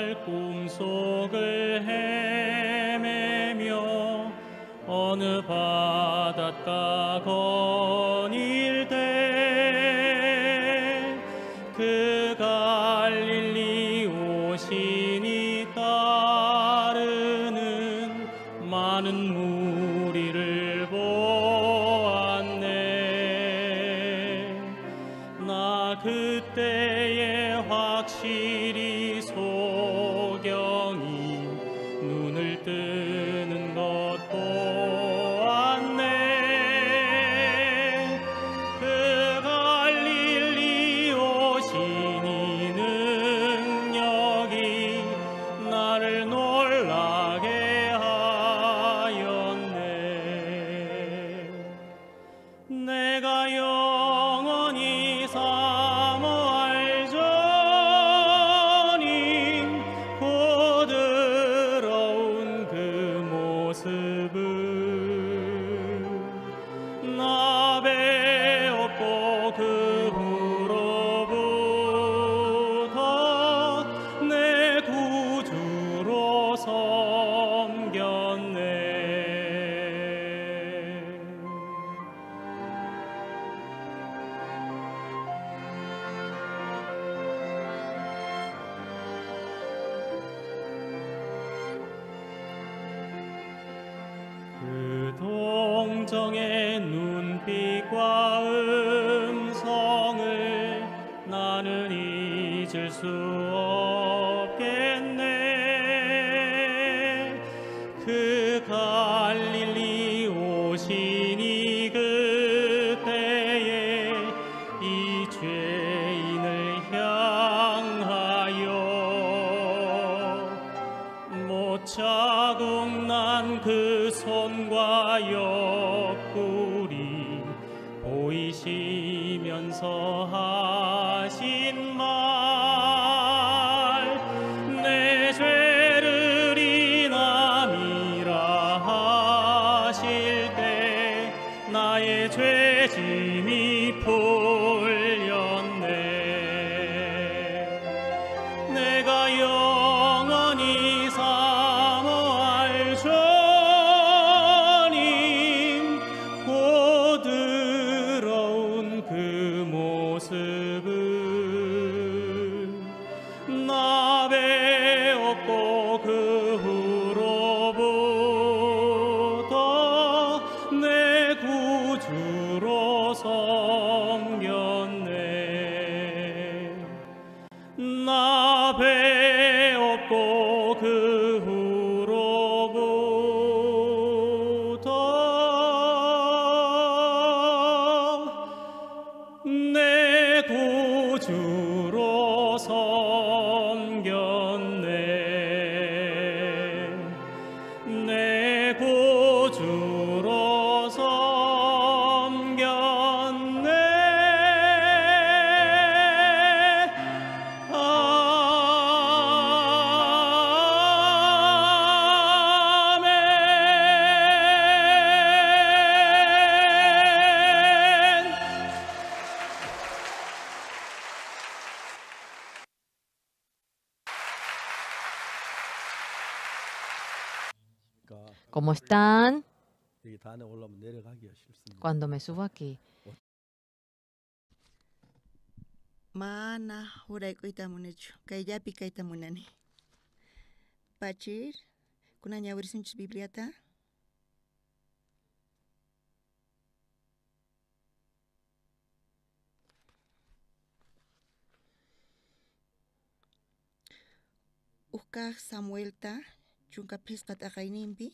날 꿈속을 헤매며 어느 바닷가 거닐 때 그 갈릴리 오시니 따르는 많은 무리를 보았네. 나 그때에 확실히 소경이 눈을 뜨는 것 보았네. 그 갈릴리 오시니 능력이 나를 놀라게 하였네. 내가 영원히 사모할 주님 부드러운 그 모습을 나 배웠고 그 후로부터 내 구주로 섬겼네. 그 동정의 눈빛과 음성을 나는 잊을 수 없겠네. 그 갈릴리 오시니 그때에 이 죄인을 향하여 못자국 난 그 손과 옆구리 보이시면서 하신 말 내 죄를 인함이라 하실 때 나의 죄짐이 풀렸네. 내가 영원히 사모할 주님 부드러운 그 모습을 나 배웠고 그 후로부터 내 구주로 섬겼네. 나 배웠고 그 후로부터 내 구주로 섬겼네. 내 구주로 섬겼네. 아멘. ¿Cómo están? Cuando me subo aquí, Mana hurayk'uyta munichu, kayllapi kayta munani. Pachir, kunan ñawirisunchis Bibliata. Ukkaq Samuelta chunka phisqa t'aqayninpi.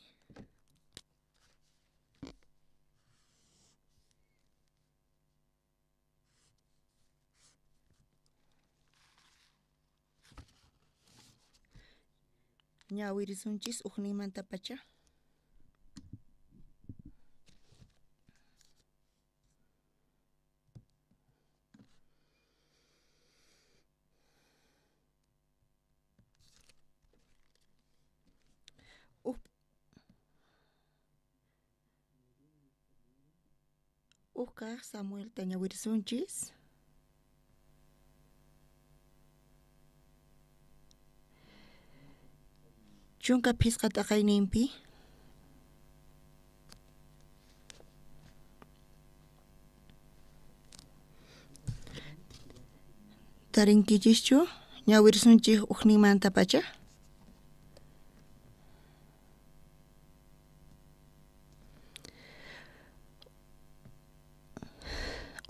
Ñawirisunchis uqninmantapacha. Ukkaq Samuelta ñawirisunchis. 15 t'aqayninpi. Tarinkichischu ñawirisunchik ujninmantapacha.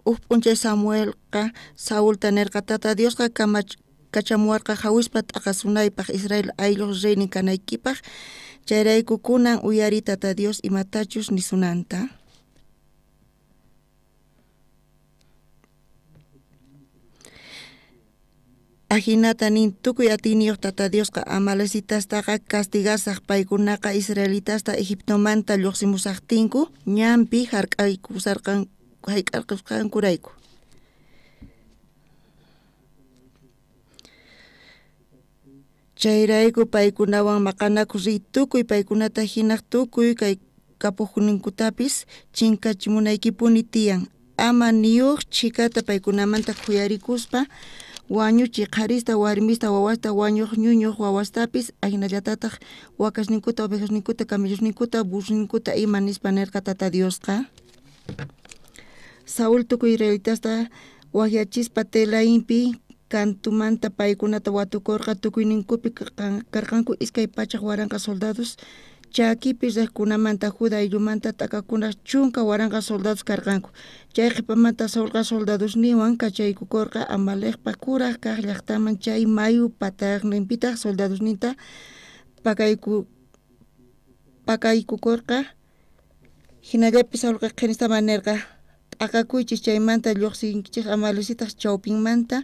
Uj p'unchay Samuelqa Saulta nerqa: Tata Diosqa kachamuwarqa jawispa t'aqasunaypaj Israel aylloj reynin kanaykipaj, chayrayku kunan uyariy Tata Dios imatachus nisunanta. Ajinata nin tukuy atiyniyoj Tata Diosqa: Amalecitastaqa castigasaj, paykunaqa israelitasta Egiptomanta llojsimusajtinku ñanpi jark'arqusqankurayku. Chayrayku paykunawan maqanakuj riy, tukuy paykunata jinaj tukuy kay kapojninkutapis chinkachimunaykipuni tiyan. Ama ni uj chhikata paykunamanta khuyarikuspa wañuchiy qharista, warmista, wawasta, wañoj ñuñoj wawastapis, ajinallatataj wakasninkuta, ovejasninkuta, camellosninkuta, burrosninkuta ima, nispa nerqa Tata Diosqa. Saúl tukuy israelitasta wajyachispa Telaimpi kantumanta paykunata watukorqa. Tukuyninkupi karqanku 200,000 soldados. Chakipi rejkunamanta Judá ayllumanta t'aqakunaj 10,000 soldados karqanku. Chay qhepamanta Saulqa soldadosninwan kachaykukorqa Amalecpa kuraj kaj llajtaman, chay mayu pataqninpitaj soldadosninta pakaykukorqa. Jinallapi Saulqa qhenistaman nerqa: T'aqakuychis, chaymanta llojsinkichej amalecitaj chawpinmanta,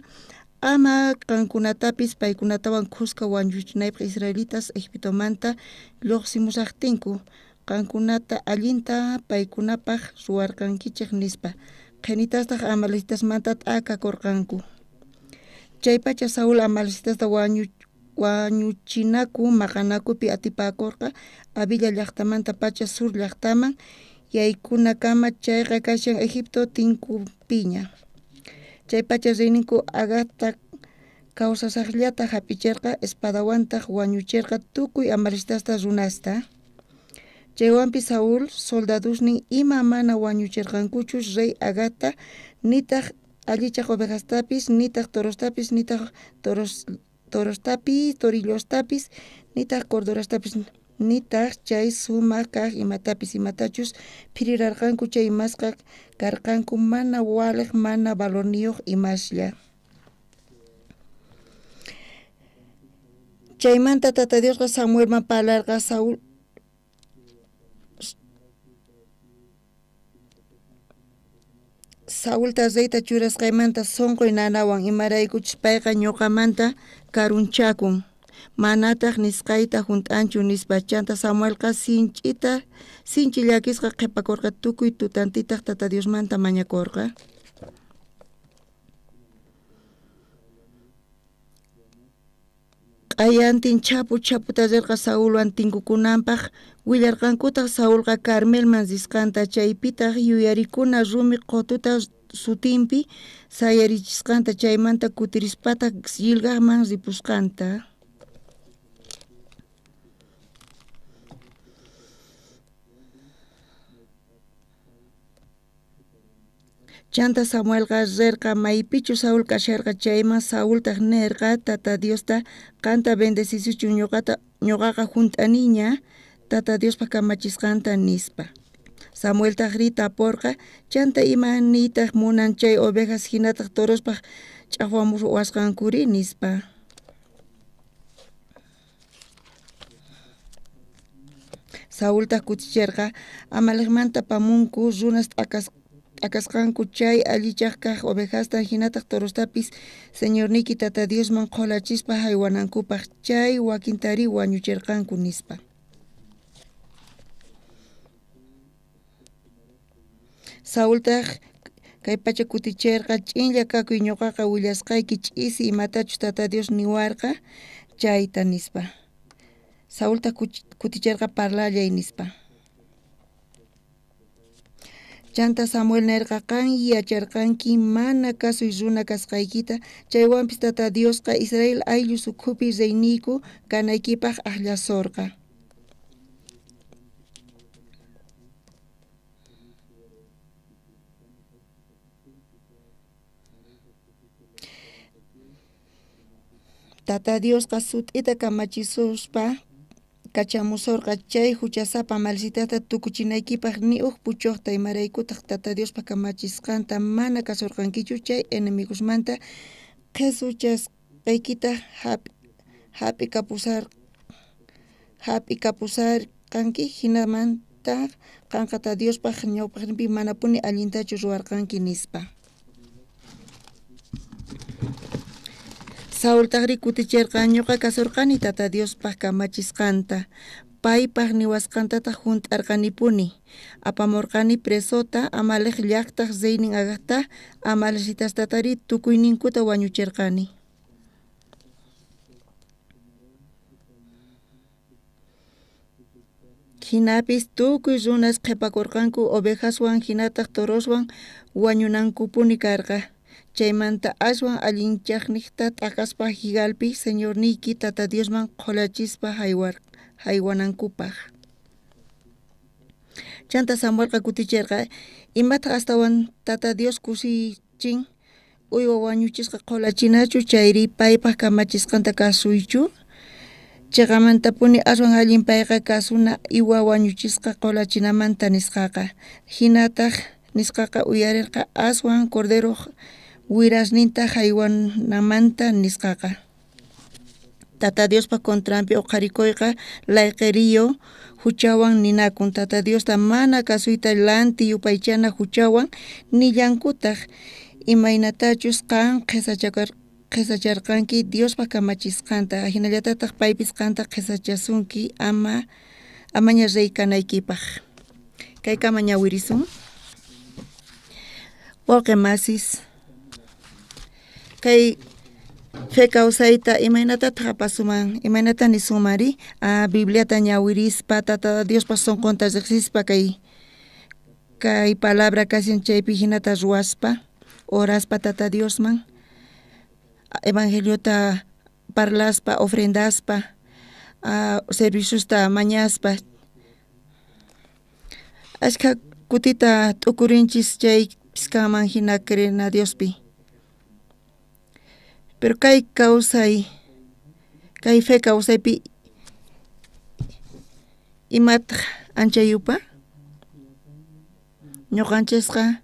ama qankunatapis paykunatawan khuska wañuchinaypaj israelitas Egiptomanta llojsimushajtinku qankunata allinta paykunapaj ruwarqankichej, nispa. Qhenitastaj amalecitasmanta t'akakorqanku. Chaypacha Saúl amalecitasta wañuchinaku maqanakupi atipakorqa Havila llajtamantapacha Sur llajtaman yaykunakama, chayqa kashan Egipto tinkupiña. Chaypacha reyninku Agagta kawsashajllata jap'icherqa, espadawantaj wañucherqa tukuy amalecitasta runasta. Chaywanpis Saúl soldadosnin ima mana wañucherqankuchu rey Agagta, nitaj allichaj ovejastapis, nitaj torostapis, nitaj torostapis, torillostapis, nitaj corderostapis, nitaj chay sumaj kaj imatapis, imatachus phirirarqanku chay imasqa karqanku mana walej, mana valorniyoj imaslla. Chaymanta Tata Diosqa Samuelman parlarqa. Saulta reyta churasqaymanta sonqoy nanawan, imaraykuchus payqa ñoqamanta karunchakun, manataj nisqayta junt'anchu, nispa. Chanta Samuelqa sinchi llakisqa qhepakorqa, tukuy tutantitaj Tata Diosmanta mañakorqa. Q'ayantin chhapu chhaputa rerqa Saulwan tinkukunanpaj. Willarqankutaj Saulqa Carmelman risqanta, chaypitaj yuyarikuna rumi qotuta sutinpi sayarichisqanta, chaymanta kutirispataj Gilgalman ripusqanta. Chanta Samuelqa rerqa maypichus Saúl kasharqa chayman. Saultaj nerqa: Tata Diosta qanta bendecisuchun, ñoqaqa junt'aniña Tata Diospa kamachisqanta, nispa. Samueltajrí taporqa: Chanta ima niytaj munan chay ovejas jinataj torospaj ch'ajwamuwasqankuri, nispa. Saultaj kuticherqa: Amalecmanta apamunku runas t'akasqanku chay allichaj kaj ovejasta jinataj torostapis Señorniyki Tata Diosman qholachispa jaywanankupaj, chay wakintarí wañucherqanku, nispa. Saultaj kaypacha kuticherqa: Ch'inlla kakuy, ñoqaqa willasqayki ch'isi imatachus Tata Dios niwarqa chayta, nispa. Saultaj kuticherqa: Parlallay, nispa. Chanta Samuel nerqa: qan yacharqanki mana kasuy runa kasqaykita, chaywanpis Tata Diosqa Israel ayllus ukhupi reyniyku kanaykipaj ajllasorqa. Tata Diosqa sut'ita kamachisuspa kachamusorqa chay juchasapa amalecitasta tukuchinaykipaj ni uj puchojta, imaraykutaj Tata Diospa kamachisqanta mana kasorqankichu chay enemigosmanta qhesuchasqaykita jap'ikapusarqanki, jinamanta qanqa Tata Diospa ñawpaqenpi manapuni allintachu ruwarqanki, nispa. Saultajrí kuticherqa: ñoqa kasorqani Tata Diospa kamachisqanta, paypaj niwasqantataj junt'arqanipuni. Apamorqani presota Amalec llajtaj reynin Agagta, amalecitastatari tukuyninkuta wañucherqani. Jinapis tukuy runas qhepakorqanku ovejaswan jinataj toroswan wañunankupuni karqa. Chaymanta aswan allinchajnejta t'aqaspa Gilgalpi Señorniyki Tata Diosman qholachispa jaywanankupaj. Chanta Samuelqa kuticherqa: imataj astawan Tata Dios kusichin, uywa wañuchisqa qholachinachu chayri paypaj kamachisqanta kasuychu? Cheqamantapuni aswan allin payqa kasuna uywa wañuchisqa qholachinamanta nisqaqa. Jinataj nisqaqa uyarerqa aswan corderoj wirasninta jaywanamanta nisqaqa. Tata Diospa contranpi oqharikoyqa layqeriyo juchawan ninakun. Tata Diosta mana kasuyta lanti yupaychana juchawan nillankutaj, imaynatachus qan qhesacharqanki Diospa kamachisqanta, ajinallatataj paypis qanta qhesachasunki amaña rey kanaykipaj. Kaykama ñawirisun. Wawqe masis, kay fe kawsayta imaynatataq apasuman, imaynata nisunmari? Bibliata ñawirispa, Tata Diospa sonqonta riqsispa, kay palabra kashan chaypi jinata ruwaspa, oraspa Tata Diosman, evangeliota parlaspa, ofrendaspa, serviciosta mañaspa. Ashkha kutita t'ukurinchis chay piskanman jina creena Diospi. Pero kay kawsay, kay fe kawsaypi imataq anchayupa? Ñuqanchisqa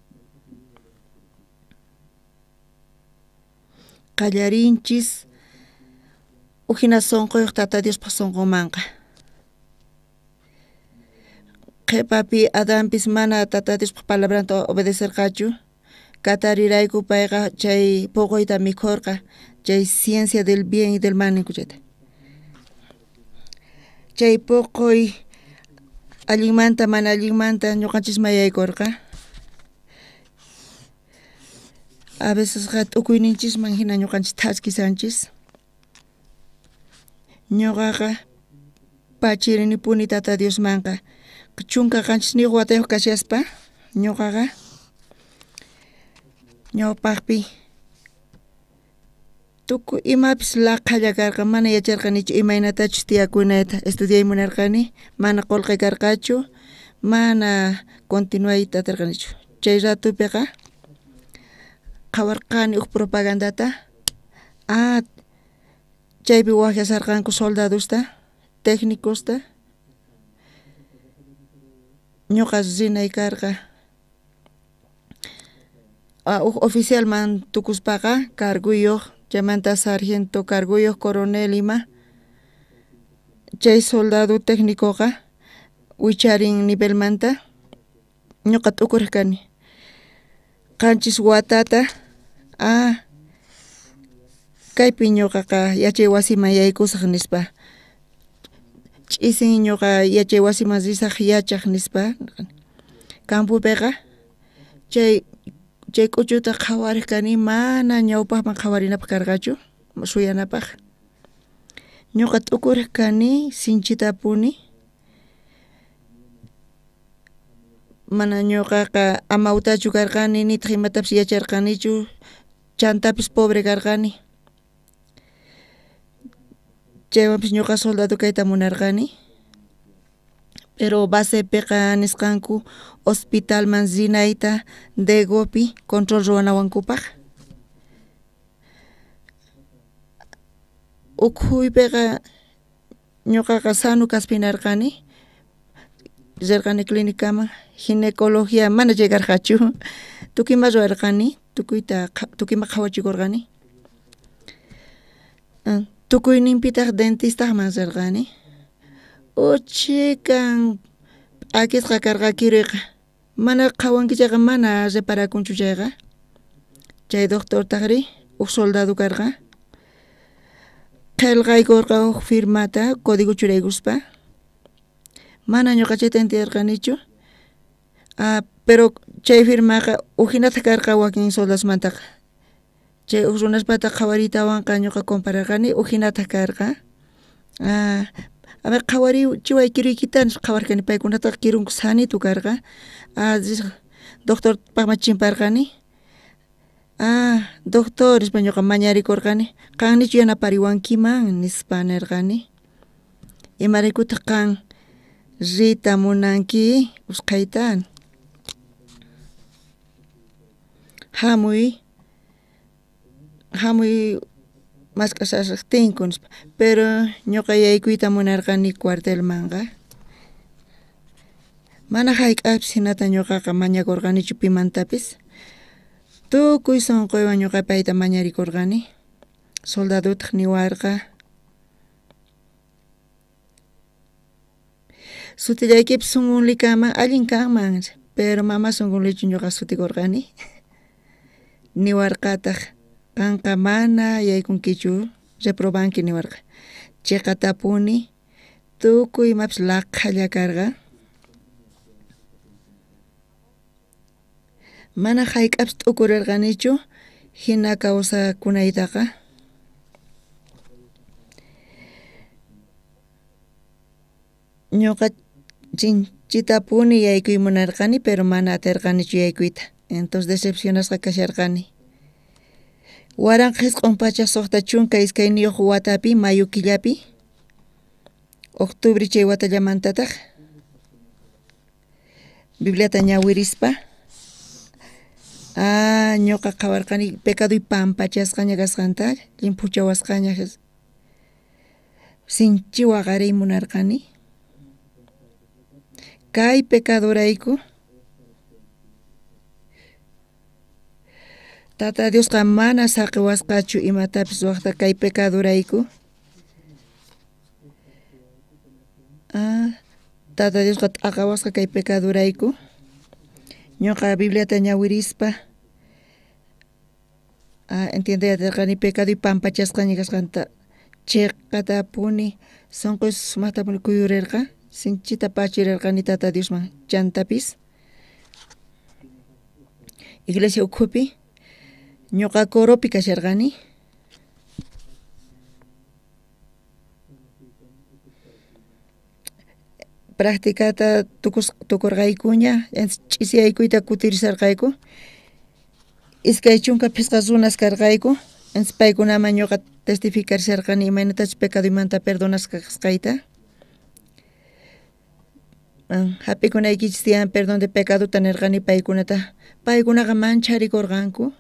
qallarinchis ujina sonqoyuq Tata Diospa sonqonmanqa. Qhepapi Adanpis mana Tata Diospa palabranta obedecerqachu, katarirayku payqa chay poqoyta mikhorqa, chay ciencia del bien y del mal ninku chayta. Chay poqoy allinmanta mana allinmanta ñuqanchisman yaykorqa. A vecesqa t'ukuyninchisman hina ñuqanchis thaskisanchis. Ñuqaqa pachirinipuni Tata Diosmanqa. 17 watayuq kashaspa ñuqaqa ñawpaqpi tukuy imapis laqhalla karqa, mana yacharqanichu imaynatachus tiyakunayta, estudiay munarqani, mana qullqi karqachu, mana continuayta atirqanichu. Chay ratupiqa qhawarqani uj propagandata, chaypi wajyasarqanku soldadosta, técnicosta, ñuqa rinay karqa. Uj oficialman tukuspaqa carguyuq, chaymanta sargento carguyuq, coronel ima, chay soldado técnicoqa wicharin nivelmanta ñuqa t'ukuriq kani. 7 watata kaypi ñuqaqa yachay wasiman yaykusaq nispa, ch'isin ñuqa yachay wasiman risaq yachaq nispa. Campopiqa chay k'uchuta qhawariq kani, mana ñawpaqman qhawarinapaq karqachu, suyanapaq. Ñuqa t'ukuriq kani sinchitapuni. Mana ñuqaqa amawtachu karqani, nitaq imatapis yacharqanichu, chantapis pobre karqani. Chaywanpis ñuqa soldado kayta munarqani. Pero basepiqa nisqanku hospitalman rinayta Degopi control ruwanawankupaq. Ukhuypiqa ñuqaqa sano kaspinarqani, rirqani clínicaman, ginecología mana llegarqachu, tukuy ima ruwarqani, tukuyta tukuy ima qhawachikurqani. Tukuyninpitaq dentistaqman rirqani. Uchikan p'akisqa karqa kiruyqa, mana qhawanki chayqa mana reparakunchu chayqa. Chay doctortaqri uj soldado karqa, qhelqaykurqa uj firmata código churaykuspa. Mana ñuqa chayta entienderqanichu, pero chay firmaqa ujinataq karqa wakin soldadosmantaqa. Chay uj runaspata qhawariytawanqa ñuqa compararqani ujinataq karqa. A ver qhawarichiway kiruykita nispa qhawarqani, paykunataqa kirunku sanito karqa. Doctorpaqman chimparqani. Doctor nispa ñuqa mañarikurqani, qan nichu yanapariwankiman nispa nirqani. Imaraykutaq qan riyta munanki usqhayta? Hamuy, hamuy mask'ashajtinku nispa. Pero ñuqa yaykuyta munarqani cuartelmanqa. Mana hayk'apis hinata ñuqaqa mañakurqanichu pimantapis. Tukuy sunquywan ñuqa payta mañarikurqani. Soldadotaq niwarqa, sutillaykipis sunqunli kanman, allin kanman, pero mama sunqunlichu ñuqa sutikurqani. Niwarqataq, qanqa mana yaykunkichu, reprobanki niwarqa. Chiqatapuni tukuy imapis laqhalla karqa. Mana hayk'apis t'ukurirqanichu hina kawsakunaytaqa. Ñuqa chinchitapuni yaykuy munarqani, pero mana atirqanichu yaykuyta. Entonces decepcionasqa kasharqani. 1962 watapi, mayo killapi, octubre chay watallamantataq, Bibliata ñawirispa, ñuqa qhawarqani pecadoy pampachasqaña kasqanta, llimphuchawasqaña, sinchi waqariy munarqani. Kay pecadorayku Tata Diosqa mana saqiwasqachu imatapis ruwaqta kay pecadorayku. Tata Diosqa t'aqawasqa kay pecadorayku. Ñuqa Bibliata ñawirispa entiendey atirqani pecadoy pampachasqaña kasqanta. Chiqatapuni sunquy sumaqtapuni kuyurirqa, sinchita pachirirqani Tata Diosman. Chantapis iglesia ukhupi ñuqa coropi kasharqani. Practicata tukurqaykuña, ch'isiyaykuyta kutirisharqayku. 25 runas karqayku. Entonces paykunaman ñuqa testificarisharqani imaynatachus pecadoymanta perdonasqa kasqayta. Hap'ikunaykichis tiyan perdón de pecadota nirqani paykunata. Paykunaqa mancharikurqanku.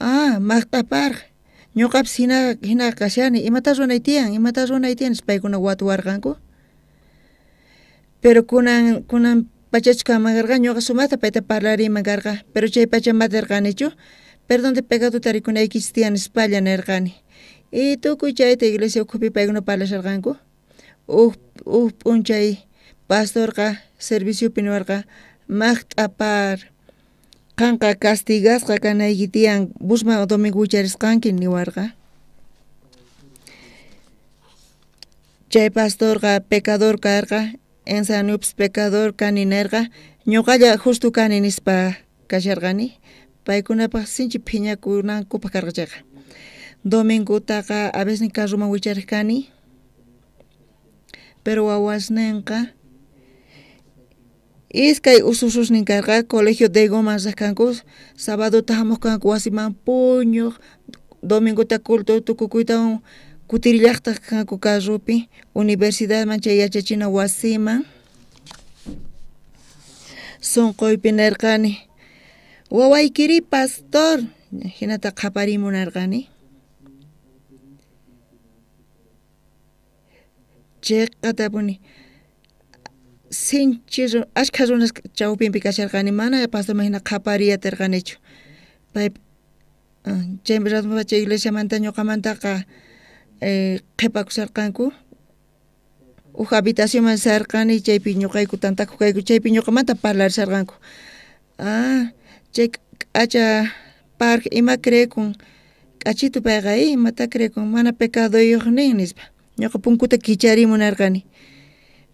Maqt'aparqa. Ñuqapis hina kashani, imata ruwanay tiyan, imata ruwanay tiyan nispa paykuna watuwarqanku. Pero kunan pachachu kanman karqa, ñuqa sumaqta payta parlariyman karqa, pero chay pacha matirqanichu, perdón de pecadota rikunaykichis tiyan nispalla nirqani. Y tukuy chayta iglesia ukhupi paykuna parlasharqanku. Uj p'unchay pastorqa serviciopi niwarqa, maqt'apar, qanqa castigasqa kanayki tiyan, busman domingo wicharisqanki niwarqa. Chay pastorqa pecador karqa, ensanupis pecador kani nirqa, ñuqalla justo kani nispa kasharqani. Paykunapaq sinchi phiñakunankupaq karqa chayqa. Domingotaqa a veces carroman wichariq kani, pero wawasninqa Iskay usususnin karqa, colegio Degoman rej kanku, sabadota jamoj kanku wasiman puñoj, domingota culto tukukuytawan kutirillajtaj kanku carropi universidadman chay yachachina wasiman. Sonqoypi nerqani, wawaykiri pastor, hinata qhaparimunarqani. Cheqatapuni sinchi ashkha runas chawpinpi kasharqani, mana pastorman hina qhapariy aterqanichu. Pay chay ratopacha iglesiamanta ñuqamantaqa qhipakusharqanku. Uj habitacionman sarqani, chaypi ñuqayku tantakuq kayku, chaypi ñuqamanta parlarisharqanku. Ah, chay k'acha park ima creekun, k'achitu payqa imata creekun, mana pecadoyuq nin nispa. Ñuqa punkuta kicharimunarqani,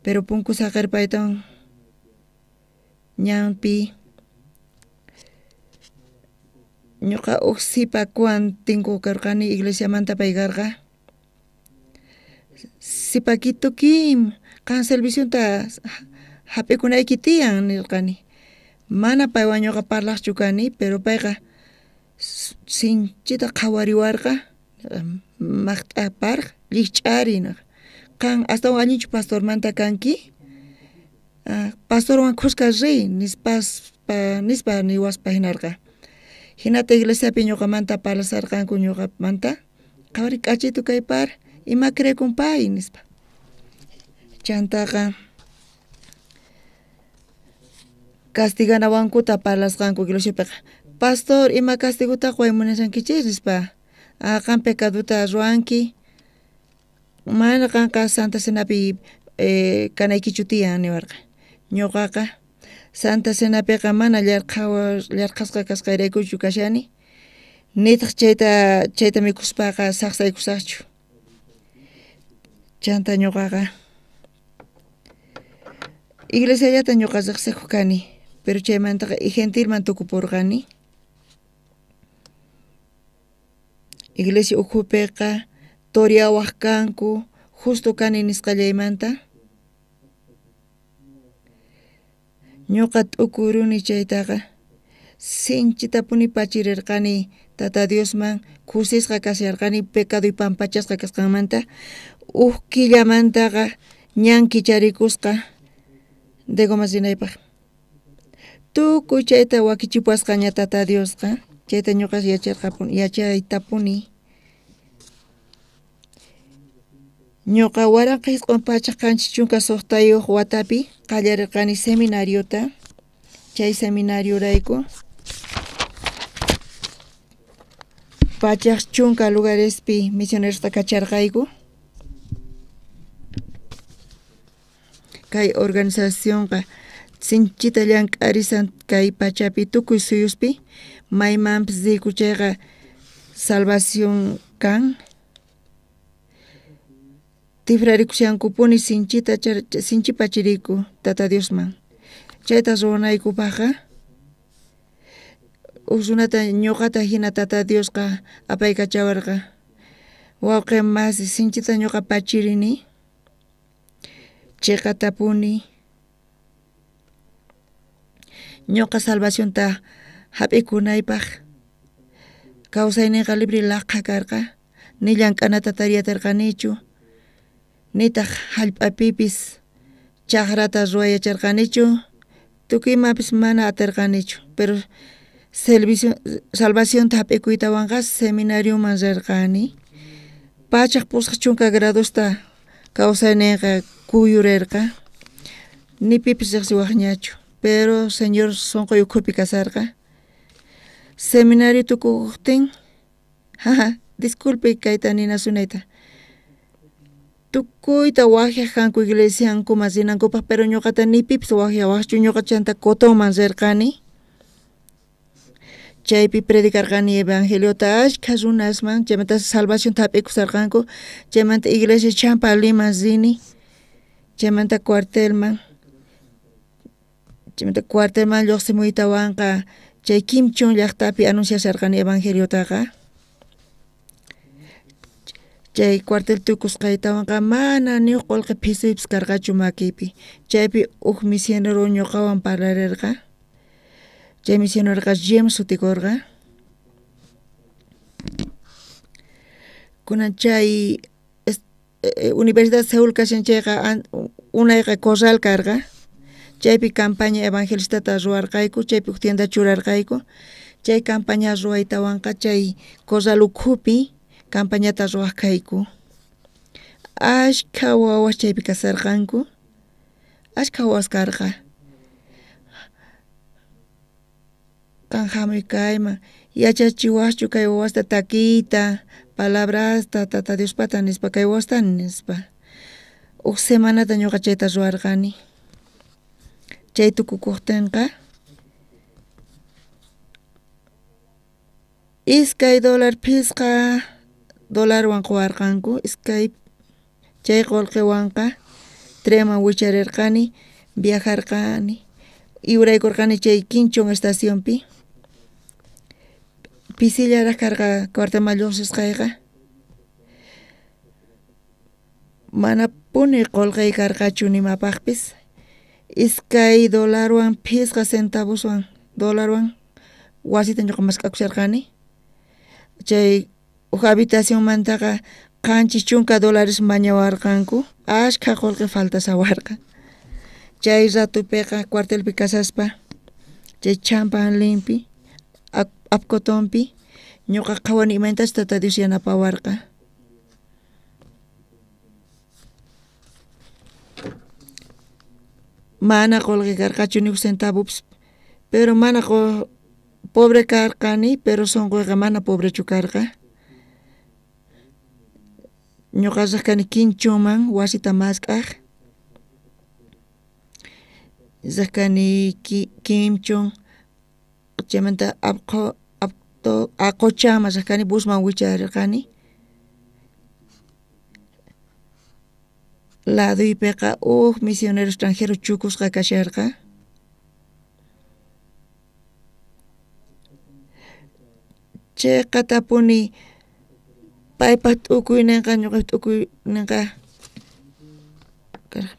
pero punku saqerpaytawan ñanpi ñuqa uj sipakuwan tinkukarqani iglesiamanta pay karqa. Sipakitu Kim, qan servicionta hap'ikunayki tiyan nirqani. Mana paywan ñuqa parlaqchu kani, pero payqa sinchita qhawariwarqa, maqt'a parq llikch'ari nisqa. Qan astawan allinchu pastormanta kanki? Pastorwan khuska riy nispa niwaspa hinarqa. Hinata iglesiapi ñuqamanta parlasharqanku ñuqamanta, qhawari k'achitu kay par, ima creekun pay nispa. Chantaqa castiganawankuta parlasqanku iglesiapiqa. Pastor, ima castigota qoy munashankichis nispa. Ah, qan pecadota ruwanki, mana qanqa Santa Cenapi kanaykichu tiyan niwarqa. Ñuqaqa Santa Cenapiqa mana llarqhasqa kasqayraykuchu kashani, nitaq chayta mikhuspaqa saqsaykusaqchu. Chanta ñuqaqa iglesiallata ñuqa riqsikuq kani, pero chaymantaqa gentilman tukupurqani. Iglesia ukhupiqa toreawaq kanku, justo kani nisqallaymanta. Ñuqa t'ukuruni chaytaqa, sinchitapuni pachirirqani Tata Diosman, kusisqa kasharqani pecadoy pampachasqa kasqanmanta. Uj killamantaqa ñan kicharikusqa Degoman rinaypaq. Tukuy chayta wakichipuwasqaña Tata Diosqa, chayta ñuqa yachaytapuni. Ñuqa 1976 watapi qallarirqani seminariota, chay seminariorayku 110 lugarespi misionerosta kacharqayku. Kay organizacionqa sinchita llank'arisan kay pachapi tukuy suyuspi, maymanpis riyku chayqa salvación kan. Tifrarikushankupuni sinchita sinchipachiriku Tata Diosman. Chayta ruwanaykupaqqa uj runata ñuqata hina Tata Diosqa apaykachawarqa. Wawqi masi sinchita ñuqa pachirini, chiqatapuni. Ñuqa salvacionta hap'ikunaypaq kawsayninqa libre laqha karqa, ni llank'anata tariyatarqanichu, nitaq hallp'apipis chaqrata ruwayacharqanichu, tukuy imapis mana aterqanichu, pero salvacionta hap'ikuytawanqa seminarioman rirqani. 180 gradosta kawsayninqa kuyurirqa, ni pipis riqsiwaqñachu, pero Señor sonqoy ukhupi kasarqa. Seminario tukuqtin, jaja, disculpe kayta ninasunayta, tukuyta waqyaq kanku iglesiankuman rinankupaq, pero ñuqata ni pipis waqyawaqchu. Ñuqa chanta Cotonman rirqani, chaypi predicarqani evangeliota ashkha runasman, chaymanta salvacionta hap'ikusarqanku, chaymanta iglesia Champaliman rini, chaymanta cuartelman, chaymanta cuartelman lluqsimuytawanqa chay Kimchun llaqtapi anunciasharqani evangeliotaqa. Chay cuartel tukusqaytawanqa mana ni uj qolqe phisuypis karqachu makiypi. Chaypi uj misionero ñuqawan parlarerqa. Chay misioneroqa James sutikurqa. Kunan chay Universidad Seúl kashan chayqa unayqa corral karqa. Chaypi campaña evangelistata ruwarqayku, chaypi uj tienda churarqayku. Chay campaña ruwaytawanqa chay corral ukhupi campañata ruwaj kayku. Ashkha wawas chaypi kasarqanku, ashkha wawas karqa. Qan jamuy kayman, yachachiwajchu kay wawasta takiyta, palabrasta Tata Diospata nispa kay wawasta nispa. Uj semanata ñuqa chayta ruwarqani. Chay tukukuqtinqa $2.5 dólarwan quwarqanku, iskay chay qolqewanqa trenman wicharirqani, viajarqani, uraykurqani chay Quinchon estacionpi. Pisillaraj karqa cuartelman lluqsisqayqa. Manapuni qolqey karqachu nimapaqpis. $2.05 dólarwan wasita ñuqa mask'akusharqani. Chay uj habitacionmantaqa $70 mañawarqanku, ashkha qolqe faltashawarqa. Chay ratupiqa cuartelpi kashaspa chay Champanlinpi Apcotonpi ñuqa qhawani imaynatachus Tata Dios yanapawarqa. Mana qolqe karqachu ni uj centavopis, pero mana pobre karqani, pero sunquyqa mana pobrechu karqa. Ñuqa riq kani Quinchoman wasita mask'aj. Riq kani Quinchon, chaymanta Aqochaman riq kani, busman wicharirqani. Laduypiqa uj misionero extranjero chukusqa kasharqa. Chayqatapuni paypaj t'ukuyninqa ñuqaj t'ukuyninqa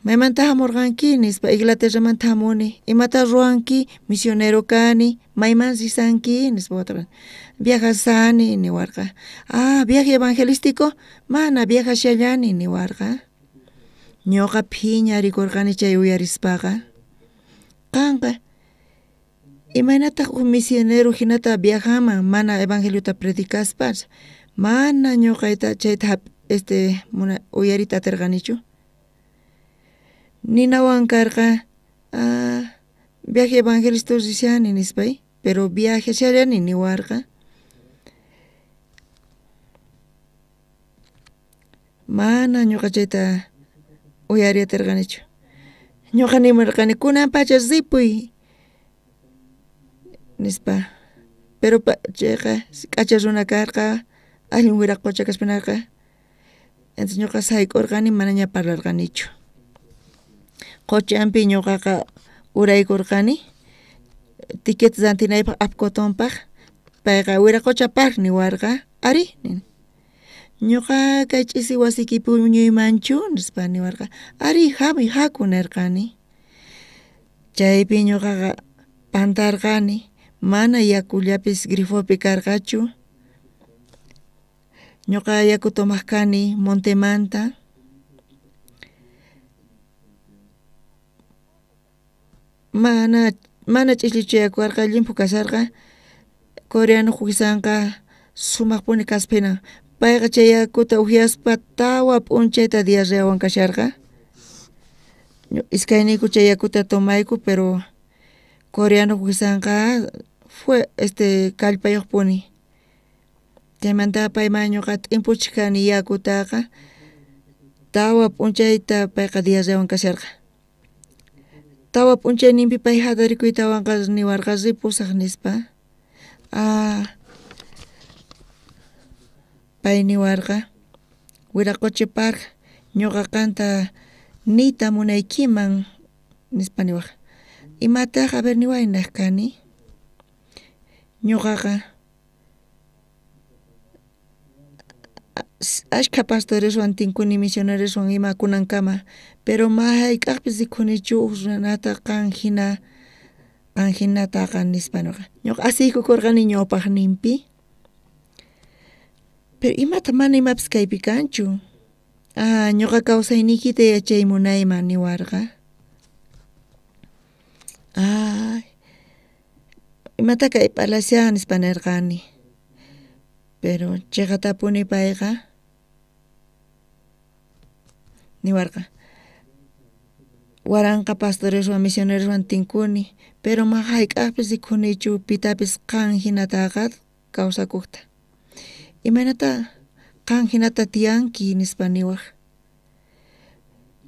maymanta jamurqanki nispa, Inglaterramanta jamuni, imata ruwanki, misionero kani, mayman risanki nispa waturqani, viajasani niwarqa. Ah, viaje evangelístico, mana viajashallani niwarqa. Ñuqa phiñarikurqani chay uyarispaqa. Qanqa imaynataq uj misionero hinata viajanman mana evangeliota predicaspa, mana ñuqayta chayta uyariyta atirqanichu. Ninawan karqa, ah, viaje evangelista rishani nispay, pero viajashallani niwarqa. Mana ñuqa chayta uyariy atirqanichu. Ñuqa nimurqani kunan pacha ripuy nispa, pero chayqa k'acha runa karqa, allin wiraqocha kaspa narqa. Entonces ñuqa sayk'urqani, manaña parlarqanichu. Qochanpi ñuqaqa uraykurqani ticket rantinaypaq Apcotonpaq, payqa wiraqocha park niwarqa, ari nini. Ñuqa kay ch'isi wasiyki puñuymanchu nispa niwarqa, ari jamuy haku nirqani. Chaypi ñuqaqa pantarqani, mana yakullapis grifopi karqachu. Ñuqa yaku tomaq kani montemanta. Mana ch'islichu yaku karqa, llimphu kasharqa. Coreano juisanqa sumaqpuni kaspa hina. Payqa chay yakuta uhyaspa 4 p'unchayta diarreawan kasharqa. Iskayniyku chay yakuta tomayku, pero coreano juisanqa fue kallpayuqpuni. Chaymanta payman ñuqa t'impuchik kani yakutaqa, 4 p'unchayta payqa diarreawan kasharqa. 4 p'unchayninpi pay hatarikuytawanqa niwarqa ripusaq nispa. Ah, pay niwarqa, wiraqochi park, ñuqa qanta niyta munaykiman nispa niwaq. Imataq, a ver niway nej kani. Ñuqaqa Ashkha pastoreswan tinkuni misionereswan ima kunankama, pero ma jayk'ajpis rikhunichu uj runata qan jina qan jinataqa nispa noqa. Ñuqa asiykukorqani ñawpajninpi. Pero imata mana imapis kaypi kanchu. Ah, ñuqa kawsayniykita yachay munayman niwarqa. Ay, imata kay p'alashan nispa nerqani. Pero chiqatapuni payqa niwarqa. Waranqa pastoreswan misioneroswan tinkuni, pero ma jayk'ajpis rikhunichu pitapis qan jinataqa kawsakojta. Imaynata qan jinata tiyanki nispa niwaj.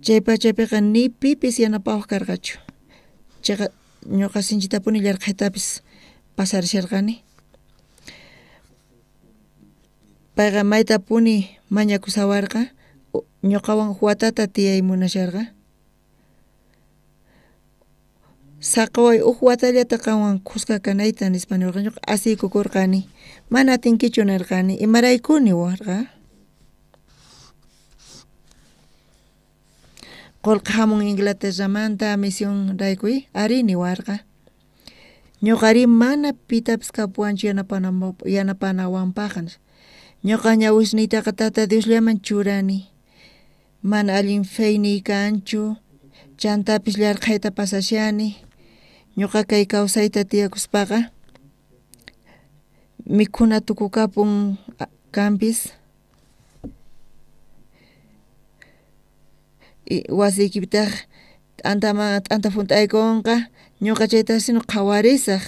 Chay pachapiqa ni pipis yanapawaj karqachu. Chayqa ñuqa sinchitapuni llarqhaytapis pasarisharqani. Payqa maytapuni mañakusawarqa, ñuqawan uj watata tiyay munasharqa. Saqaway uj watallata qanwan khuska kanayta nispa niwarqa. Ñuqa asiykukorqani. Mana atinkichu nerqani. Imarayku niwarqa. Qolqe hamun Inglaterramanta misión raykuy ari niwarqa. Ñuqari mana pitapis kapuwanchu yanapanawanpajqa. Ñuqa ñawisniytaqa Tata Diosllaman churani. Mana allin feyniy kanchu, chantapis llarqhayta pasashani. Ñuqa kay kawsayta tiyakuspaqa mikhuna tukukapun kanpis. Wasiykipitaq t'antaman t'anta junt'aykunqa, ñuqa chayta sino qhawarisaj.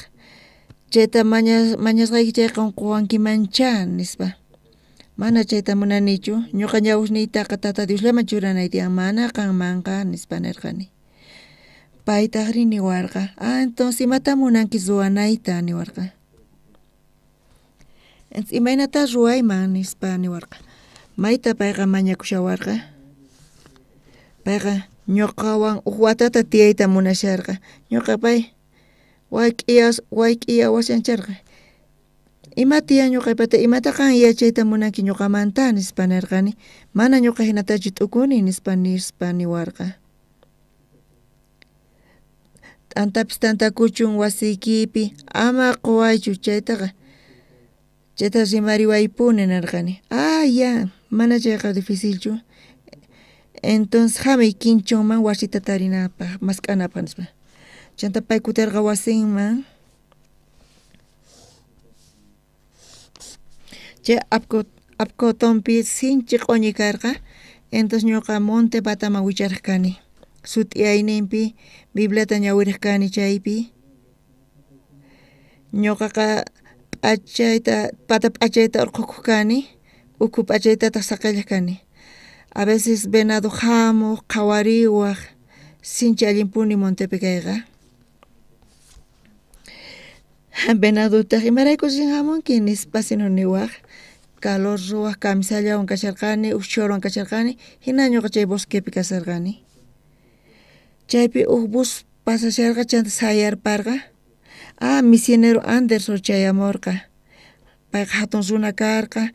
Chayta mañasqayki chayqa quwankimanchá nispa. Mana chayta munanichu, ñuqa ñawisniytaqa Tata Diosllaman churanay tiyan, mana qanmanqa nispa nerqani. Paytajri niwarqa, ah, entonces imata munanki ruwanayta niwarqa. Entonces imaynata ruwayman nispa niwarqa. Mayta payqa mañakushawarqa. Payqa ñuqawan uj watata tiyayta munasharqa. Ñuqa pay wayk'iya wasiancharqa. Ima tiyan ñuqaypata, imata qan yachayta munanki ñuqamanta nispa nerqani. Mana ñuqa hinatachu t'ukuni nispa nispa niwarqa. T'antapis tantakuchun wasiykipi, ama quwaychu chaytaqa. Chayta rimariwaypuni nerqani. Ah, ya, mana chayqa difícilchu. Entonces hamuy quinchonman wasita tarinapaj, mask'anapaj nispa. Chanta pay kuterqa wasinman. Chay apcotonpi sinchi q'uñi karqa. Entonces ñuqa monte pataman wicharaj kani. Sut'iyayninpi Bibliata ñawiraj kani chaypi. Ñuqaqa p'achayta pata p'achayta urqhukuq kani, ukhu p'achaytataq saqellaj kani. A veces venado hamuq, qhawariwaj, sinchi allinpuni montepi kayqa. Venadotaq imaraykuchus hamunki nispa sino niwaj. Calor ruwaj camisallawan kasharqani, uj shortwan kasharqani, hina ñuqa chay bosquepi kasharqani. Chaypi uj bus pasasharqa chanta sayarparqa. Ah, misionero Anderson chayamurqa. Payqa hatun runa karqa,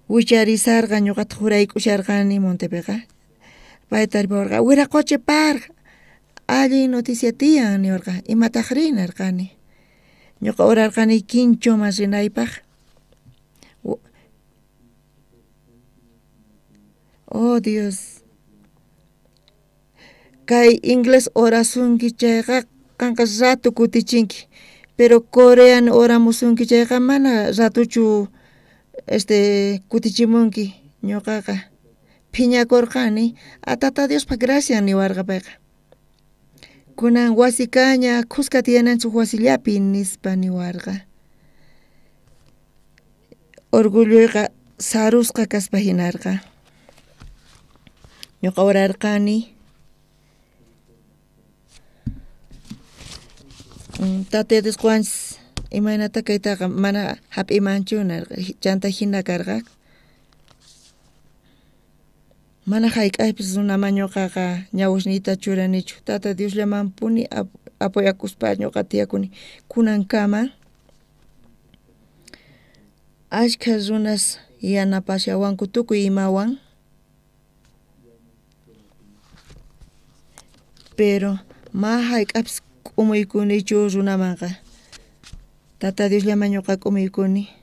wicharisarqa ñuqataq jurayk'usharqani montepiqa. Pay taripawarqa, wiraqochi parqa, allin noticia tiyan niwarqa. Imataqri nerqani. Ñuqa urarqani quinchoman rinaypaj. Oh Dios. Kay inglés orasunki chayqa qanqa rato kutichinki, pero coreano oramusunki chayqa mana ratochu kutichimunki. Ñuqaqa phiñakurqani, a Tata Diospa gracian niwarqa payqa. Kunan wasi kaña, khuska tiyananchik wasillapi nispa niwarqa. Orgulloyqa sarusqa kaspa hinarqa. Ñuqa orarqani. Tata Dios quwanchis imaynata kaytaqa mana hap'imanchu nerqa, chanta hina karqa. Mana jayk'ajpis runaman ñuqaqa ñawisniyta churanichu. Tata Diosllamanpuni apoyakuspa ñuqa tiyakuni kunankama. Ashkha runas Yanapashawanku tukuy imawan. Pero ma hayk'apis k'umuykunichu runamanqa. Tata Diosllaman ñuqa k'umuykuni.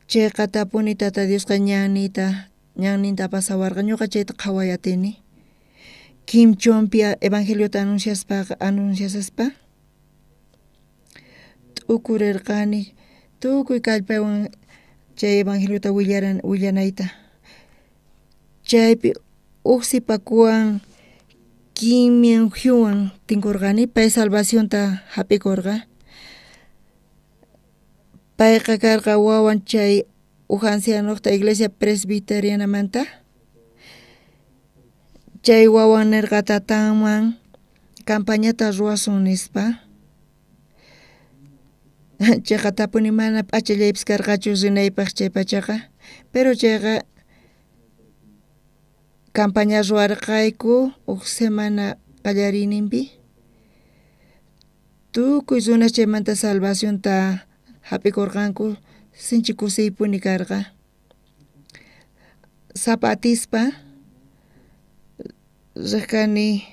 Chayqatapuni Tata Diosqa ñanninta pasawarqa ñuqa chayta qhaway atini. Kimchonpi evangeliota anunciaspa t'ukurirqani tukuy kallpaywan chay evangeliota willanayta. Chaypi uj sipakuwan Kim Myung-hyunwan tinkurqani pay salvacionta hap'ikurqa. Payqa karqa wawan chay uj ancianojta iglesia presbiterianamanta. Chay wawan nirqa tatanman campañata ruwasun nispa. Chayqatapuni mana p'achallaypis karqachu rinaypaq chay pachaqa. Pero chayqa campaña ruwarqayku uj semana qallariyninpi. Tukuy runas chaymanta salvacionta hap'ikurqanku sinchi kusiypuni karqa. Sapa atispa riq kani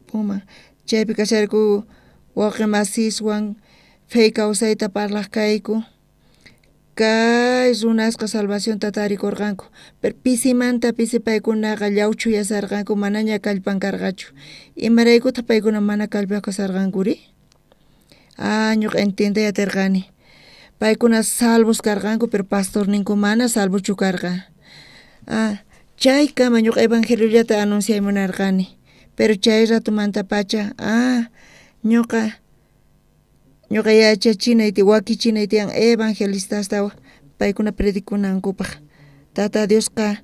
puma chaypi kasharku wawqi masiswan fe kawsayta parlaq kayku. Kay runasqa salvacionta tarikurqanku pero pisimanta pisi paykunaqa llawchuyasarqanku manaña kallpan karqachu. Imaraykutaq paykuna mana kallpayuq kasarqankuri? Ah, ñuqa entiendey atirqani. Paykuna salvos karqanku pero pastorninku mana salvochu karqa. Ah, chaykama ñuqa evangeliullata anunciay munarqani. Pero chay ratomantapacha ah, ñuqa yachachinay wakichinay tiyan evangelistasta paykuna predikunankupaq. Tata Diosqa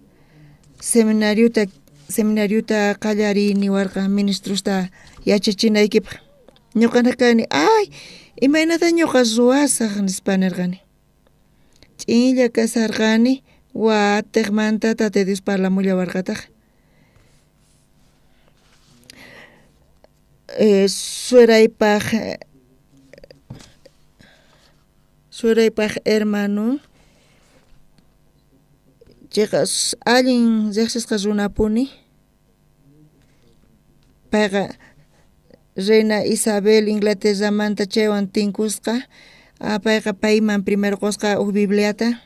seminariota qallariy niwarqa ministrosta yachachinaykipaq. Ñuqanaq kani ay imaynata ñuqa ruwasaq nispa nirqani. Ch'inlla kasarqani watiqmanta Tata Dios parlamullawarqataq. Sueraypaq hermano chayqa allin riqsisqa runapuni. Payqa Reina Isabel Inglaterramanta chaywan tinkusqa. Payqa payman primero qusqa uj Bibliata.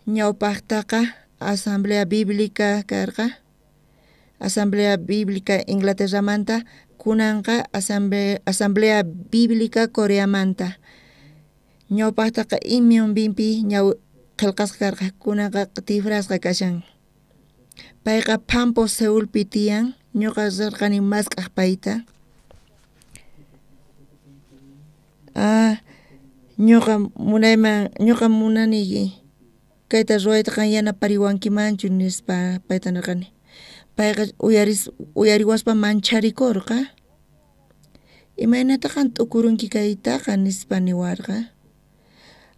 Ñawpaqtaqa Asamblea Bíblica karqa. Asamblea Bíblica Inglaterramanta kunanqa Asamblea Bíblica Coreamanta. Ñawpaqtaqa Imyonbinpi qillqasqa karqa kunanqa tifrasqa kashan. Payqa Pampo Seulpi tiyan ñuqa rirqani mask'aq payta. Ah, ñuqa munani kayta ruwayta qan yanapariwankimanchu nispa payta nirqani. Payqa uyariwaspa mancharikurqa. Imaynata qan t'ukurunki kaytaqa nispa niwarqa.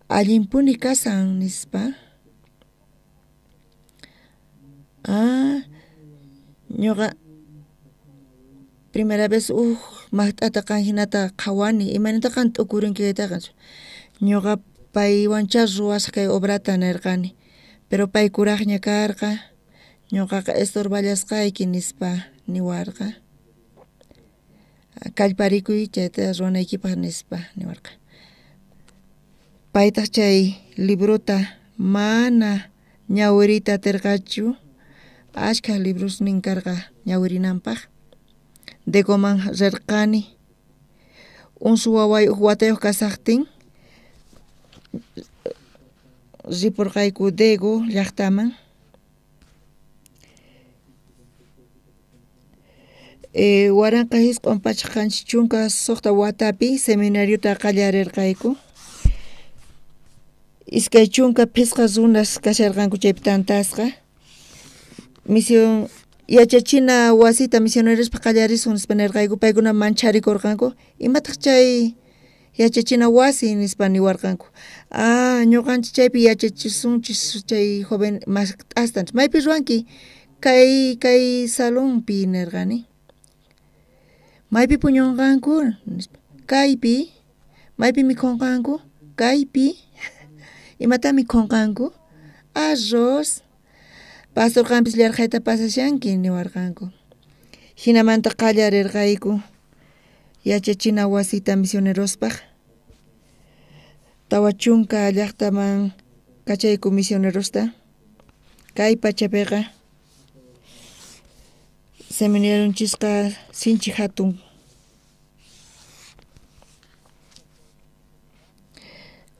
Allinpuni kasan nispa. Ah, ñuqa primera vez uj maqt'ata qan hinata qhawani imaynata qan t'ukurunki kaytaqa. Ñuqa paywancha ruwasaq kay obrata nirqani. Pero pay kuraqña karqa ñuqaqa estorballasqayki nispa niwarqa. Kallparikuy chayta ruwanaykipaq nispa niwarqa. Paytaq chay librota mana ñawiriyta atirqachu. Ashkha librosnin karqa ñawirinanpaq. Degoman rirqani. Unsu waway uj watayuq kasaqtin ripurqayku Daegu llaqtaman. 1976 watapi seminariota qallarirqayku. 25 runas kasharqanku chaypi tantasqa. Misión yachachina wasita misionerospaq qallarisun nispa nirqayku paykuna mancharikurqanku. Imataq chay yachachina wasi nispa niwarqanku. Ah, ñuqanchik chaypi yachachisunchis chay joven maqt'asta. Maypi ruwanki? Kay salonpi nirqani. Maypi puñunqanku? Nispa. Kaypi. Maypi mikhunqanku? Kaypi. Imatá mikhonqanku? Arroz. Pastor, qampis yarqhayta pasashanki, niwarqanku. Jinamanta qallarerqayku yachachina wasita misionerospaj. 40 llajtaman kachayku misionerosta. Kay pachapiqa seminarionchisqa sinchi jatun.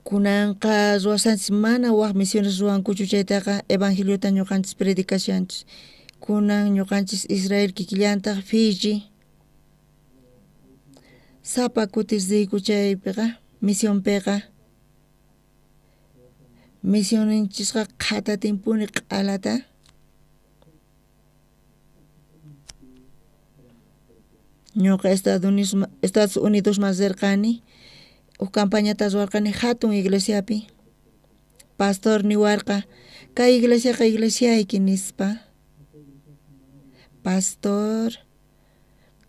Kunanqa ruwasanchis mana waj misiones ruwankuchu chaytaqa evangeliota ñuqanchis predicashanchis. Kunan ñuqanchis Israel kikillantaq Fiji. Sapa kutis riyku chaypiqa misionpiqa. Misionninchisqa qhatatinpuni q'alata. Ñuqa Estados Unidosman rirqani, uj campañata ruwarqani jatun iglesiapi. Pastor niwarqa, kay iglesiaqa iglesiayki nispa. Pastor,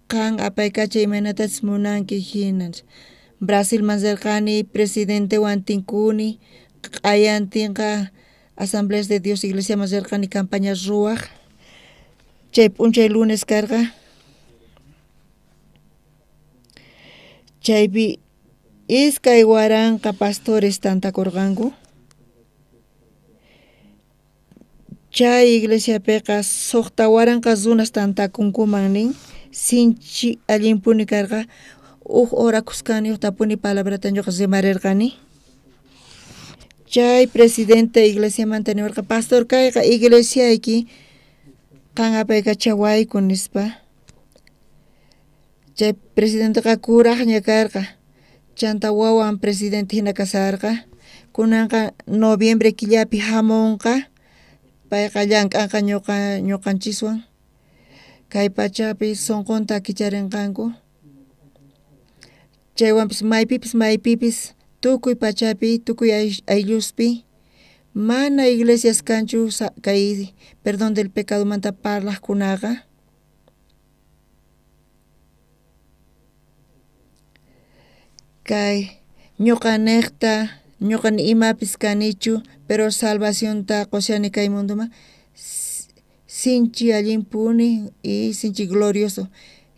qan apaykachay imaynatachus munanki hina. Brasilman rirqani, presidentewan tinkuni, q'ayantinqa Asambleas de Dios iglesiaman rirqani campaña ruwaj. Chay p'unchay lunes karqa. Chaypi 2000 pastores tantakurqanku. Chay iglesiapiqa 6000 runas tantakunkuman nin. Sinchi allinpuni karqa. Uj hora khuskaniyuqtapuni palabrata ñuqa rimarirqani. Chay presidente iglesiamanta niwarqa, pastor, kayqa iglesiayki, qan apaykachawayku nispa. Chay presidenteqa kuraqña karqa. Chanta wawan presidente hina kasarqa. Kunanqa noviembre killapi hamunqa. Payqa llank'anqa ñuqanchiswan. Kay pachapi sunqunta kicharinqanku. Chaywanpis maypipis tukuy pachapi, tukuy aylluspi mana iglesias kanchu kay perdón del pecadomanta parlaqkunaqa. Kay ñuqaniqta, ñuqa ni imapis kanichu, pero salvacionta qushani kay mundoman. Sinchi allinpuni y sinchi glorioso.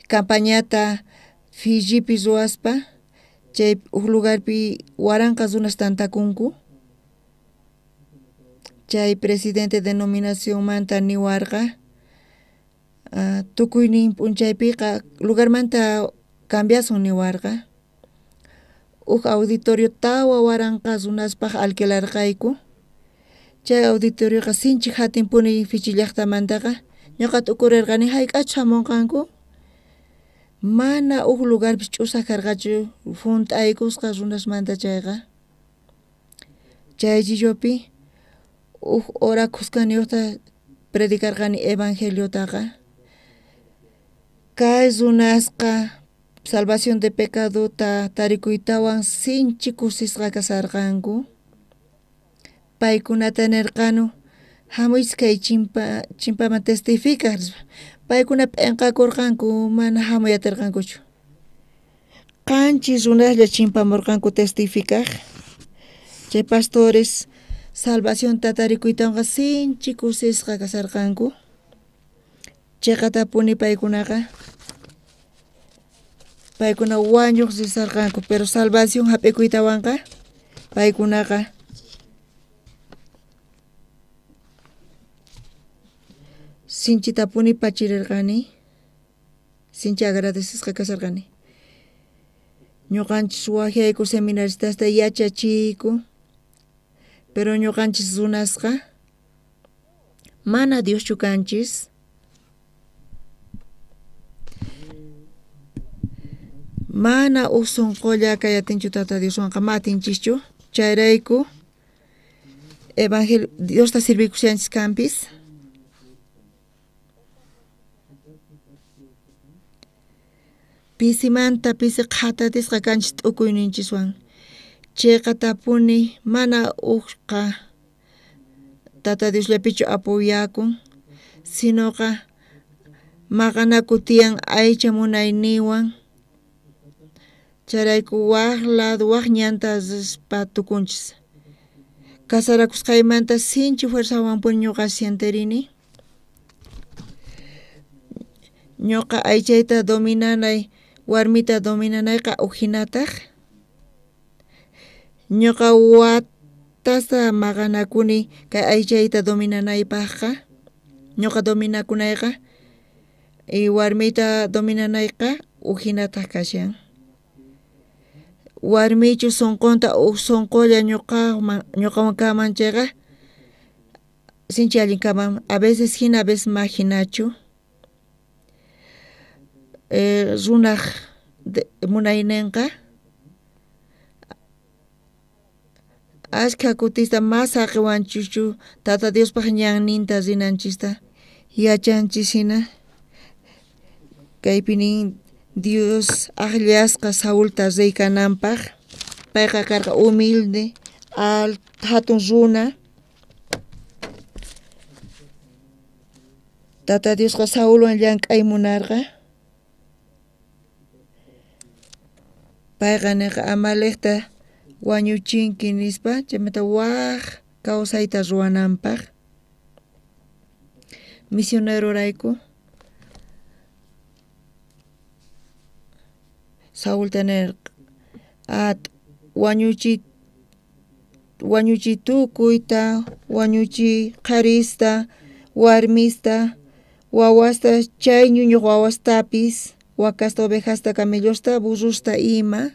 Campañata Fijipi ruwaspa, chay uj lugarpi 1000 runas tantakunku. Chay presidente denominacionmanta niwarqa, tukuynin p'unchaypiqa lugarmanta cambiasun niwarqa. Uj auditorio 4000 runaspaj alquilarqayku. Chay auditorioqa sinchi jatinpuni Fiji llajtamantaqa. Ñuqa t'ukurirqani hayk'achus hamunqanku. Mana uj lugarpis ch'usaq karqachu junt'aykusqa runasmanta chayqa. Chay chillopi uj hora khuskaniyuqta predicarqani evangeliotaqa. Kay runasqa salvación de pecadota tarikuytawan sinchi kusisqa kasarqanku. Paykunata nirqanu, hamuychis kay chimpaman testificaj nispa. Paykuna p'enqakurqanku, mana hamuy atirqankuchu. 7 runaslla chimpamurqanku testificaj. Chay pastores salvacionta tarikuytawanqa sinchi kusisqa kasarqanku. Chiqatapuni paykunaqa. Paykuna wañuq risarqanku, pero salvación hap'ikuytawanqa paykunaqa sinchitapuni pachirirqani, sinchi agradecesqa kasarqani. Ñuqanchis wajyayku seminaristasta yachachiyku, pero ñuqanchis runasqa mana Dioschu kanchis. Mana uj sunqulla kay atinchu Tata Dioswanqa ma atinchischu. Chayrayku evangelio Diosta sirvikushanchis kanpis. Pisimanta pisi qhatatisqa kanchis t'ukuyninchiswan. Chiqatapuni mana ujqa Tata Diosllapichu apuyakun, sinoqa maqanaku tiyan aycha munayniwan. Chayrayku waj lado waj ñanta rispa tukunchis. Casarakusqaymanta sinchi fuerzawanpuni ñuqa sienterini. Ñuqa aychayta dominanay, warmita dominanayqa ujinataj. Ñuqa watasta maqanakuni kay aychayta dominanaypajqa, ñuqa dominakunayqa y warmita dominanayqa ujinataj kashan. Warmichu sunqunta uj sunqulla ñuqawan kaman chayqa sinchi allin kaman, a veces hina a veces ma hinachu. Runaj munaynenqa ashkha kutista ma saqiwanchikchu Tata Diospaj ñanninta rinanchista yachanchis hina. Kaypi nin Dios ajllasqa Saulta rey kananpaj, payqa karqa humilde, hatun runa. Tata Diosqa Saulwan llank'ay munarqa. Payqa nerqa Amalecta wañuchinki nispa, chaymanta waj kawsayta ruwananpaj misionerorayku. Saulta nerqa wañuchi tukuyta, wañuchi qharista, warmista, wawasta, chay ñuñuq wawastapis, wakasta, ovejasta, camellosta, burrusta ima.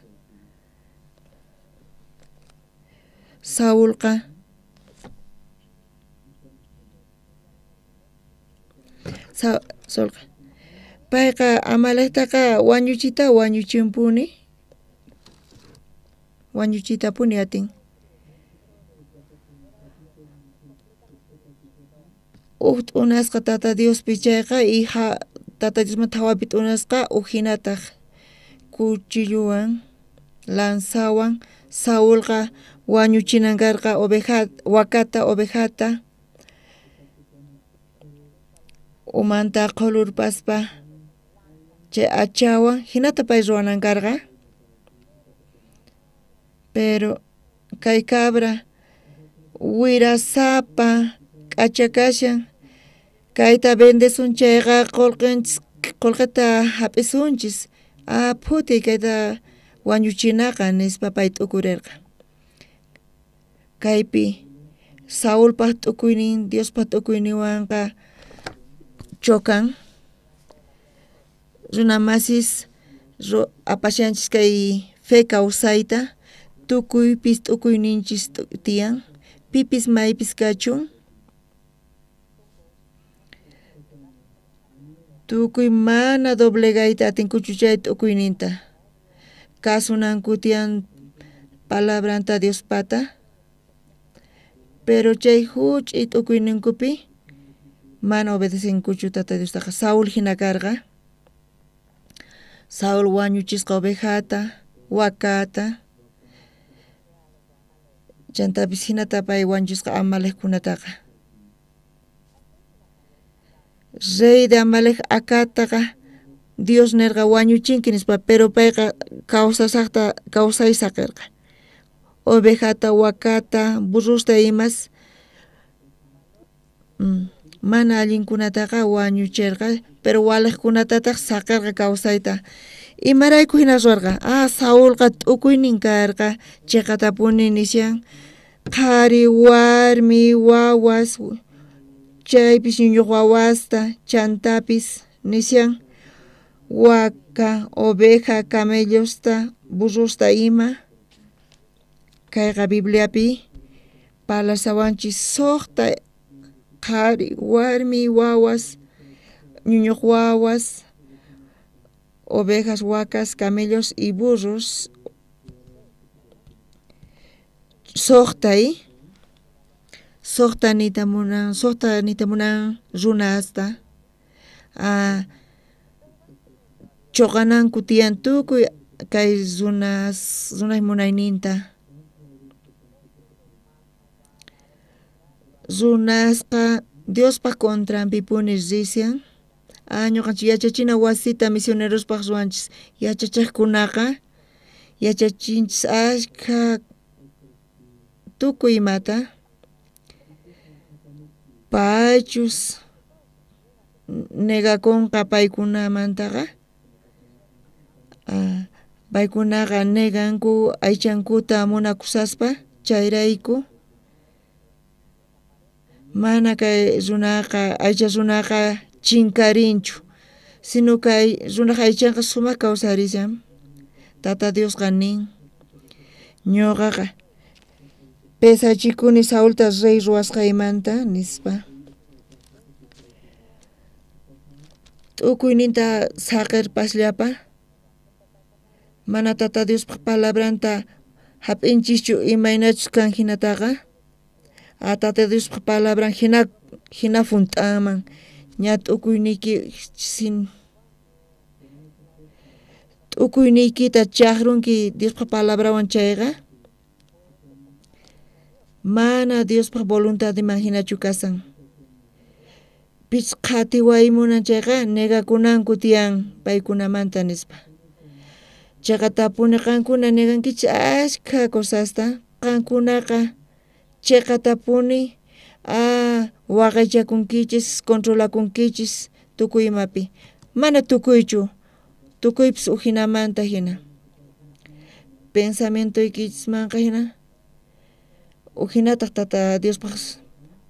Saulqa Saulqa payqa Amalectaqa wañuchita wañuchinpuni, wañuchitapuni atin. Uj t'unasqa Tata Diospi chayqa hija Tata Diosmanta hawapi t'unasqa ujinataj cuchilluwan lanzawan Saulqa wañuchinan karqa oveja wakata ovejata umanta qhulurpaspa chay hachawan hinata pay ruwanan karqa. Pero kay cabra wirasapa k'acha kashan, kayta vendesun chayqa qolqeta hap'isunchis, phuti kayta wañuchinaqa nispa pay t'ukurerqa. Kaypi Saulpaj t'ukuynin Diospaj t'ukuyninwanqa chocan. Runa masis apashanchis kay fe kawsayta, tukuypis t'ukuyninchis tiyan, pipis maypis kachun, tukuy mana doblegayta atinkuchu chay t'ukuyninta, kasunanku tiyan palabranta Diospata, pero chay huch'i t'ukuyninkupi mana obedecenkuchu Tata Diostaqa. Saul hina karqa. Saul wañuchisqa ovejata, wakata, chantapis hinata pay wañuchisqa Amaleckunataqa. Rey de Amalec Akataqa Dios nerqa wañuchinki nispa, pero payqa kawsasaqta kawsay saqirqa. Ovejata, wakata, burrusta imas mana allinkunataqa wañuchirqa, pero waliqkunatataq saqirqa kawsayta. Imarayku hina ruwarqa? Saulqa t'ukuynin karqa, chiqatapuni nishan qhari, warmi, wawas, chaypis ñuñuq wawasta, chantapis nishan waka, oveja, camellosta, burrusta ima. Kayqa Bibliapi parlasawanchis suqta qhari, warmi, wawas, ñuñuq wawas, ovejas, wakas, camellos y burros. Suqta suqta niyta munan runasta. Choqananku tiyan tukuy kay runas runaj munayninta. Runasqa Diospaj contranpipuni rishan. Ñuqanchik yachachina wasita misionerospaj ruwanchis, yachachaqkunaqa yachachinchis ashkha tukuy imata. Paychus negakunqa paykunamantaqa, paykunaqa neganku aychankuta munakusaspa, chayrayku mana kay runaqa aycha runaqa chinkarinchu, sino kay runaj aychanqa sumaq kawsarishan. Tata Diosqa nin, ñuqaqa pesachikuni Saulta rey ruwasqaymanta nispa. T'ukuyninta saqerpasllapa, mana Tata Diospaj palabranta hap'inchischu imaynachus kan hinataqa, Tata Diospaj palabran hina junt'anman, ña t'ukuyniyki sin t'ukuyniykita chaqrunki Diospaj palabrawan chayqa, mana Diospaj voluntadman hinachu kasan. Pich qhatiwaymunan chayqa negakunanku tiyan paykunamanta nispa. Chaqa tapuni qankuna negankichis ashkha cosasta, qankunaqa chiqatapuni waqaychakunkichis, controlakunkichis tukuy imapi. Mana tukuychu, tukuypis ujinamanta hina. Pensamientoykichismanqa hina, ujinataq Tata Diospaj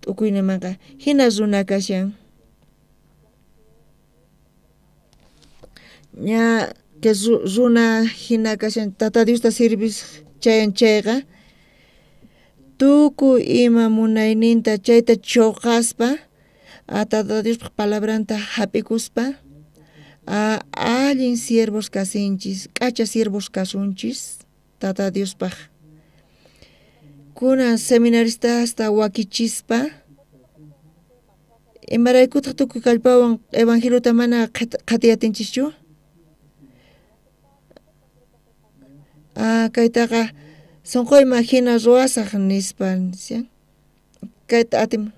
t'ukuyninmanqa hina runa kashan. Ña que runa hina kashan Tata Diosta sirvis chayan chayqa, tukuy ima munayninta chayta choqaspa, Tata Diospaj palabranta hap'ikuspa, allin siervos kasinchis, k'acha siervos kasunchis Tata Diospaj. Kunan seminaristasta wakichispa, imaraykutaq tukuy kallpawan evangeliota mana qhatiyatinchikchu? Kaytaqa sunquyman hina ruwasaq nispa nishan. Kayta atim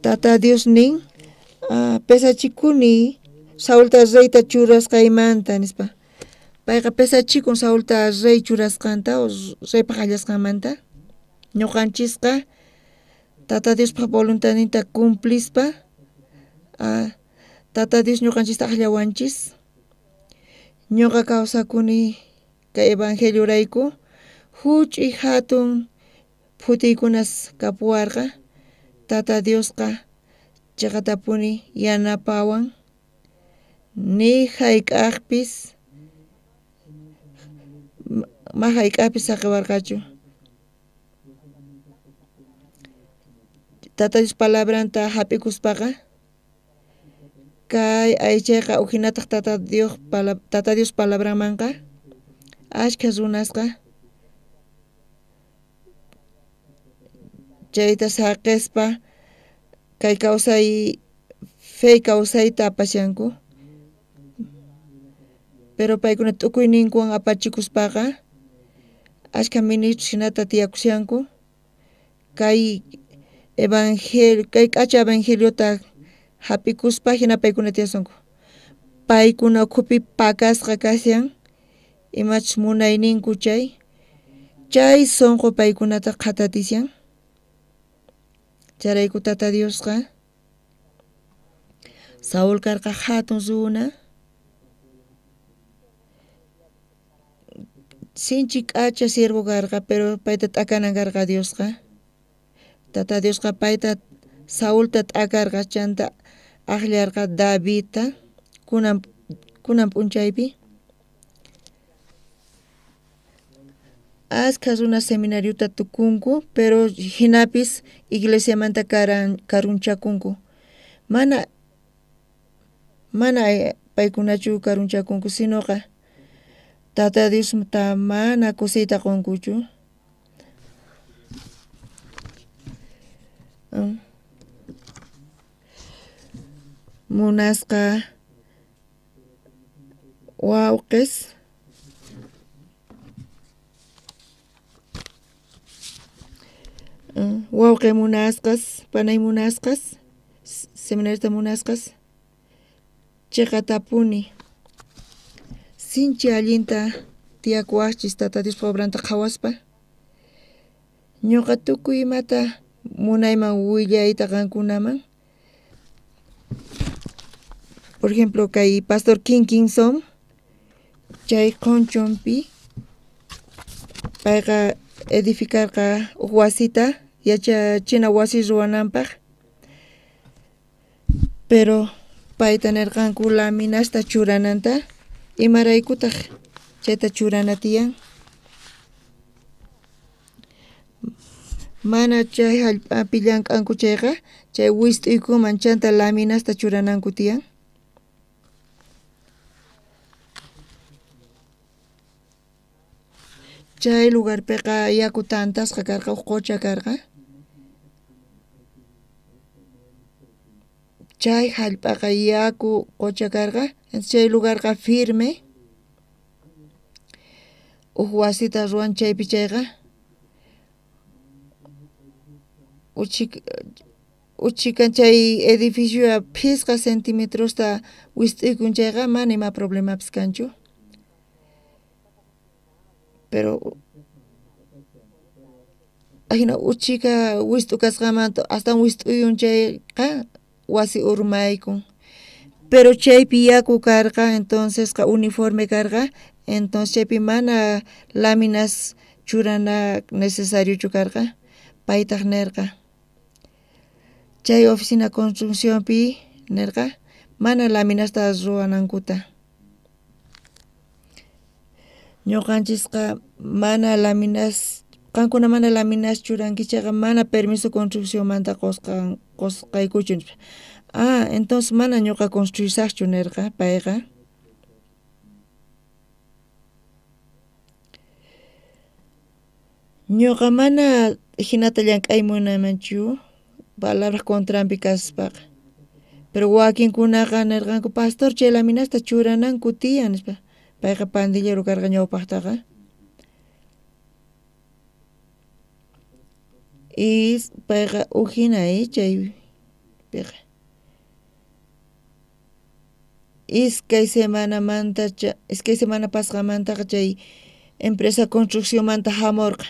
Tata Dios nin, pesachikuni Saulta reyta churasqaymanta nispa. Payqa pesachikun Saulta rey churasqanta o reypaj allasqanmanta. Ñuqanchisqa Tata Diospaj voluntadninta cumplispa, Tata Dios ñuqanchista akllawanchis. Ñuqa kawsakuni kay evangeliorayku, huch'uy hatun phutiykunas kapuwarqa. Tata Diosqa chiqatapuni yanapawan, ni hayk'aqpis ma hayk'aqpis saqiwarqachu. Tata Dios palabranta hap'ikuspaqa kay aychayqa ujinataq Tata Dios palabranmanqa ashkha runasqa chayta saqispa kay kawsay fe kawsayta apashanku. Pero paykuna t'ukuyninkuwan apachikuspaqa ashkha ministros hinata tiyakushanku kay evangelio, kay k'acha evangeliota hap'ikuspa hina paykuna tiyasunku. Paykuna ukhupi pakasqa kashan imachus munayninku chay, chay sunqu paykunata qhatatishan. Chayrayku Tata Diosqa Saúl karqa hatun runa, sinchi k'acha siervo karqa, pero payta t'akanan karqa Diosqa. Tata Diosqa payta Saulta t'akarqa, chanta akllarqa Davidta kunan p'unchaypi. Ashkha runas seminariota tukunku, pero hinapis iglesiamanta karunchakunku. Mana paykunachu karunchakunku, sinoqa Tata Diosta mana kusiyta qunkuchu. Munasqa wawqis wawqi munasqas, panay munasqas, seminarista munasqas, chiqatapuni sinchi allinta tiyakuwaqchis Tata Diospa obranta qhawaspa. Ñuqa tukuy imata Munayman willayta qankunaman. Por ejemplo, kay pastor Kinkinson chay qonchonpi payqa edificarqa uj wasita yachachina wasi ruwananpaq, pero payta nerqanku laminasta churananta. Imaraykutaq chayta churana tiyan? Mana chay jallp'api llank'anku chayqa chay wist'uykuman chanta laminasta churananku tiyan. Chay lugarpiqa yaku tantasqa karqa, uj qocha karqa. Chay jallp'aqa yaku qocha karqa, chay lugarqa firme. Uj wasita ruwan chaypi chayqa uchikan chay edificio phisqa centimetrosta wist'uykun chayqa mana ima problemapis kanchu. Pero ajina uchika wist'u kasqamanta astawan wist'uyun chayqa wasi urmaykun. Pero chaypi yaku karqa, entonces uniforme karqa, entonces chaypi mana láminas churana necesariochu karqa. Paytaq nerqa chay oficina construccionpi nerqa mana laminasta ruwanankuta. Ñuqanchisqa mana láminas, qankuna mana láminas churankichikqa mana permiso construccionmanta qosqaykuchu. Ah, entonces mana ñuqa construisaqchu nerqa payqa. Ñuqa mana hinata llank'ay munaymanchu palabra contranpi kaspaqa. Pero wakinkunaqa nerqanku pastor chay laminasta churananku tiyan nispa. Payqa pandillero karqa ñawpaqtaqa. Y payqa ujina chaypiqa. Iskay semana pasqamantaqa chay empresa construccionmanta hamurqa.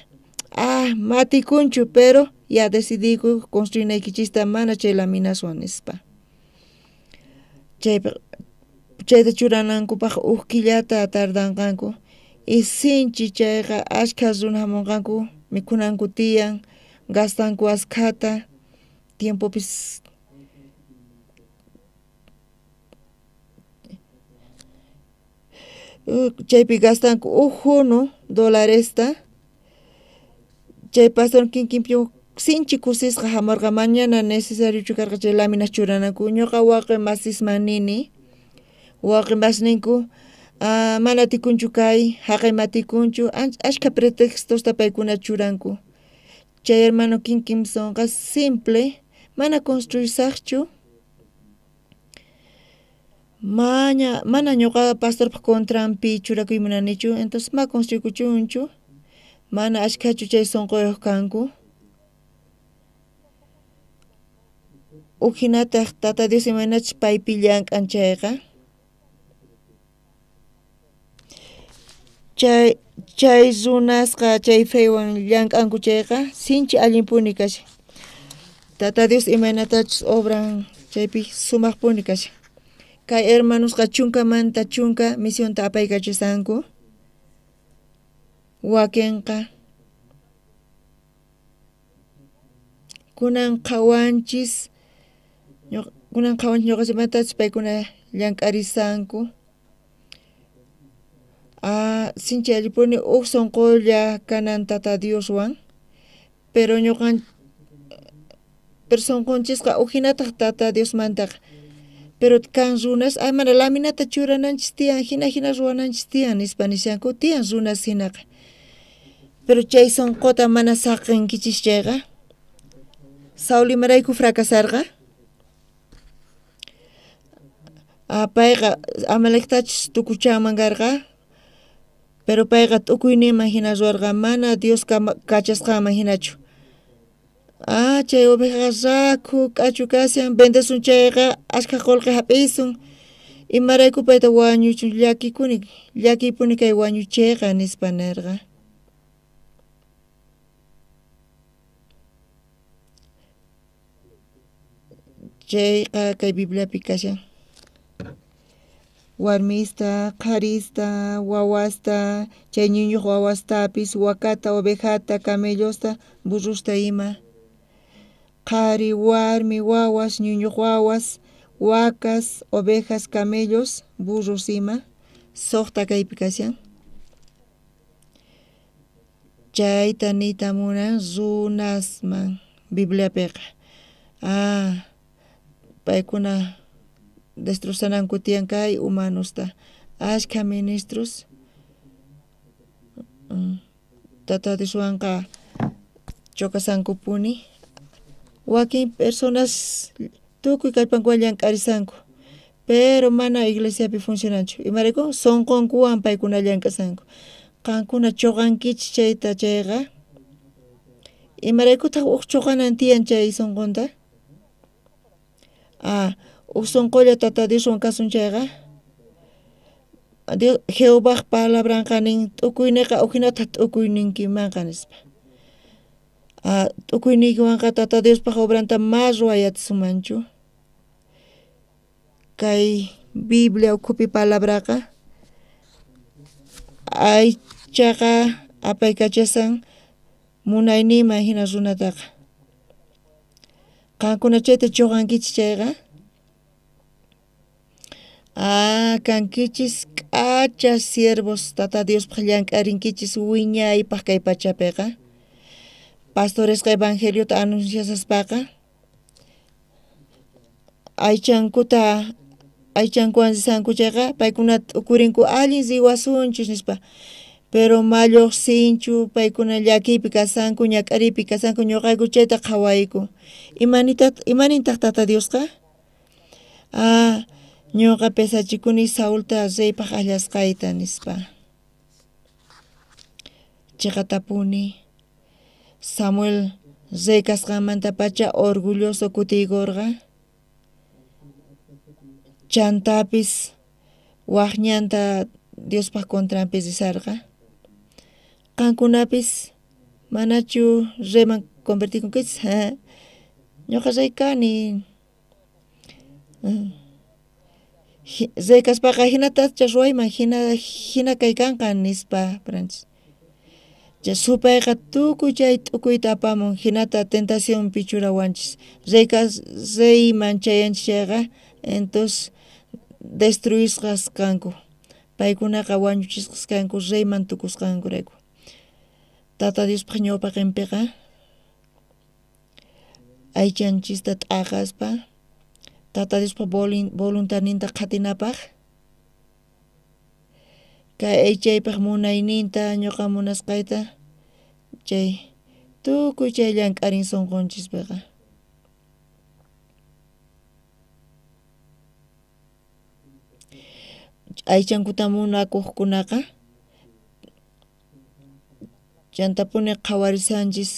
Ah, matikunchu, pero ya decidiyku construinaykichista mana chay laminaswan nispa. Chayta churanankupaq uj killata tardanqanku. Y sinchi chayqa ashkha runa hamunqanku, mikhunanku tiyan, gastanku askhata, tiempopis chaypi gastanku uj junu dolaresta. Chay pastor kinkinpi sinchi kusisqa hamurqa, mañana necesariochu karqa chay láminas churananku. Ñuqa waqi masisman nini, waqi masninku mana tikunchu kay, haqay matikunchu, ashkha pretextosta paykuna churanku. Chay hermano Kinkinsonqa simple, mana construisaqchu. Mana ñuqa pastorpaq contranpi churakuy munanichu, entonces ma construykuchunchu. Mana ashkhachu chay sunquyuq kanku. Ujinataq Tata Dios imaynachus paypi llank'an chayqa. Chay runasqa chay feywan llank'anku chayqa sinchi allinpuni kashan. Tata Dios imaynatachus obran chaypi sumaqpuni kashan. Kay hermanosqa chunkamanta chunka misionta apaykachashanku. Wakinqa kunan qhawanchis ñuqachimatachus paykuna llank'arisanku. Sinchi allipuni uj sunqulla kanan Tata Dioswan, pero pero sunqunchisqa ujinataq Tata Diosmantaqa. Pero kan runas, ay mana laminata churananchis tiyan, hina hina ruwananchis tiyan nispa nishanku, tiyan runas hinaqa. Pero chay sunquta mana saqinkichis chayqa, Saul imarayku fracasarqa. Payqa Amalektachus tukuchanman karqa, pero payqa t'ukuyninman hina ruwarqa, mana Dios kachasqanman hinachu. Chay ovejaqa rakhu k'achu kashan, vendesun chayqa ashkha qullqi hap'isun. Imarayku payta wañuchun, llakiypuni kay wañuchiyqa nispa nerqa. Chayqa kay Bibliapi kashan. Warmista, qharista, wawasta, chay ñuñuq wawastapis, wakata, ovejata, camellosta, burrusta ima. Qhari, warmi, wawas, ñuñuq wawas, wakas, ovejas, camellos, burros ima. Suqta kaypi kashan. Chayta niyta munan runasman Bibliapiqa. Paykuna destrozananku tiyan kay humanusta. Ashkha ministros Tata Dioswanqa chocasankupuni. Wakin personas tukuy kallpankuwan llank'arisanku, pero mana iglesiapi funcionanchu. Imarayku sunqunkuwan paykuna llank'asanku. Qankuna choqankichis chayta chayqa, imaraykutaq uj choqanan tiyan chay sunqunta? Uj sunqulla Tata Dioswan kasun chayqa, Dios Jehovaj palabranqa nin t'ukuyniqa ujinata t'ukuyninkimanqa nispa. T'ukuyniykiwanqa Tata Diospaj obranta ma ruwayatisumanchu. Kay Biblia ukhupi palabraqa aychaqa apaykachasan munayninman hina runataqa. Qankuna chayta choqankichis chayqa, kankichis k'acha siervos Tata Diospaj llank'arinkichis wiñaypaj kay pachapiqa. Pastoresqa evangeliota anunciasaspaqa aychankuta aychankuwan risanku chayqa paykuna t'ukurinku allin riwasunchis nispa. Pero ma lluqsinchu paykuna llakiypi kasanku ñak'ariypi kasanku ñuqayku chayta qhawayku. Imanintaq Tata Diosqa? Ñuqa pesachikuni Saulta reypaj akllasqayta nispa. Chiqatapuni Samuel rey kasqanmantapacha orgulloso kutiykurqa. Chantapis waj ñanta Diospaj contranpi risarqa. Qankunapis manachu reyman convertikunkichis? Ñuqa rey kani. Rey kaspaqa hinatacha ruwayman hina kay kanqa nispa Francis. Chay supayqa tukuy chay t'ukuyta apamun hinata tentacionpi churawanchis. Reyman chayanchis chayqa entonces destruisqas kanku. Paykunaqa wañuchisqas kanku reyman tukusqankurayku. Tata Diospaj ñawpaqinpiqa aychanchista t'aqaspa Tata Diospaj voluntadninta qhatinapaj kay aychaypaj munayninta ñuqa munasqayta chay tukuy chay llank'arin sunqunchispiqa. Aychankuta munakuqkunaqa chantapuni qhawarisanchis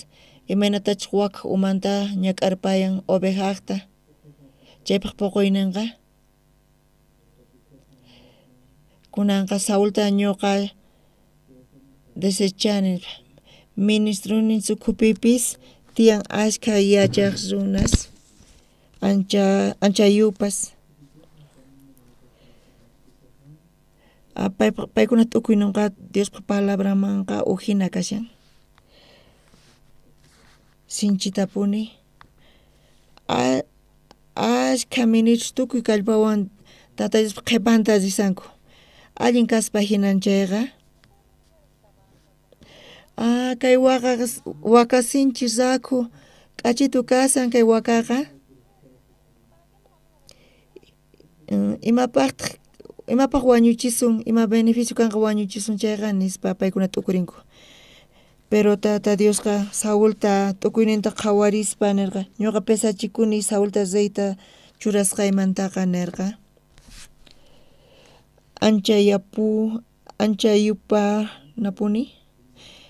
imaynatachus wakaj umanta ñak'arpayan ovejajta chaypaj puquyninqa. Kunanqa Saulta ñuqa desechani. Ministronin ukhupipis tiyan ashkha yachaq runas anchayupas. Paykuna t'ukuyninqa Diospaj palabramanqa ujina kashan. Sinchitapuni ashkha ministros tukuy kallpawan Tata Diospaj qhipanta risanku. Allin kaspa hinan chayqa. Kay waka sinchi rakhu k'achitu kasan kay wakaqa. Imapaq wañuchisun, ima beneficio kanqa wañuchisun chayqa nispa paykuna t'ukurinku. Pero Tata Diosqa Saulta t'ukuyninta qhawarispa nirqa ñuqa pesachikuni Saulta reyta churasqaymantaqa nirqa. Anchayupanapuni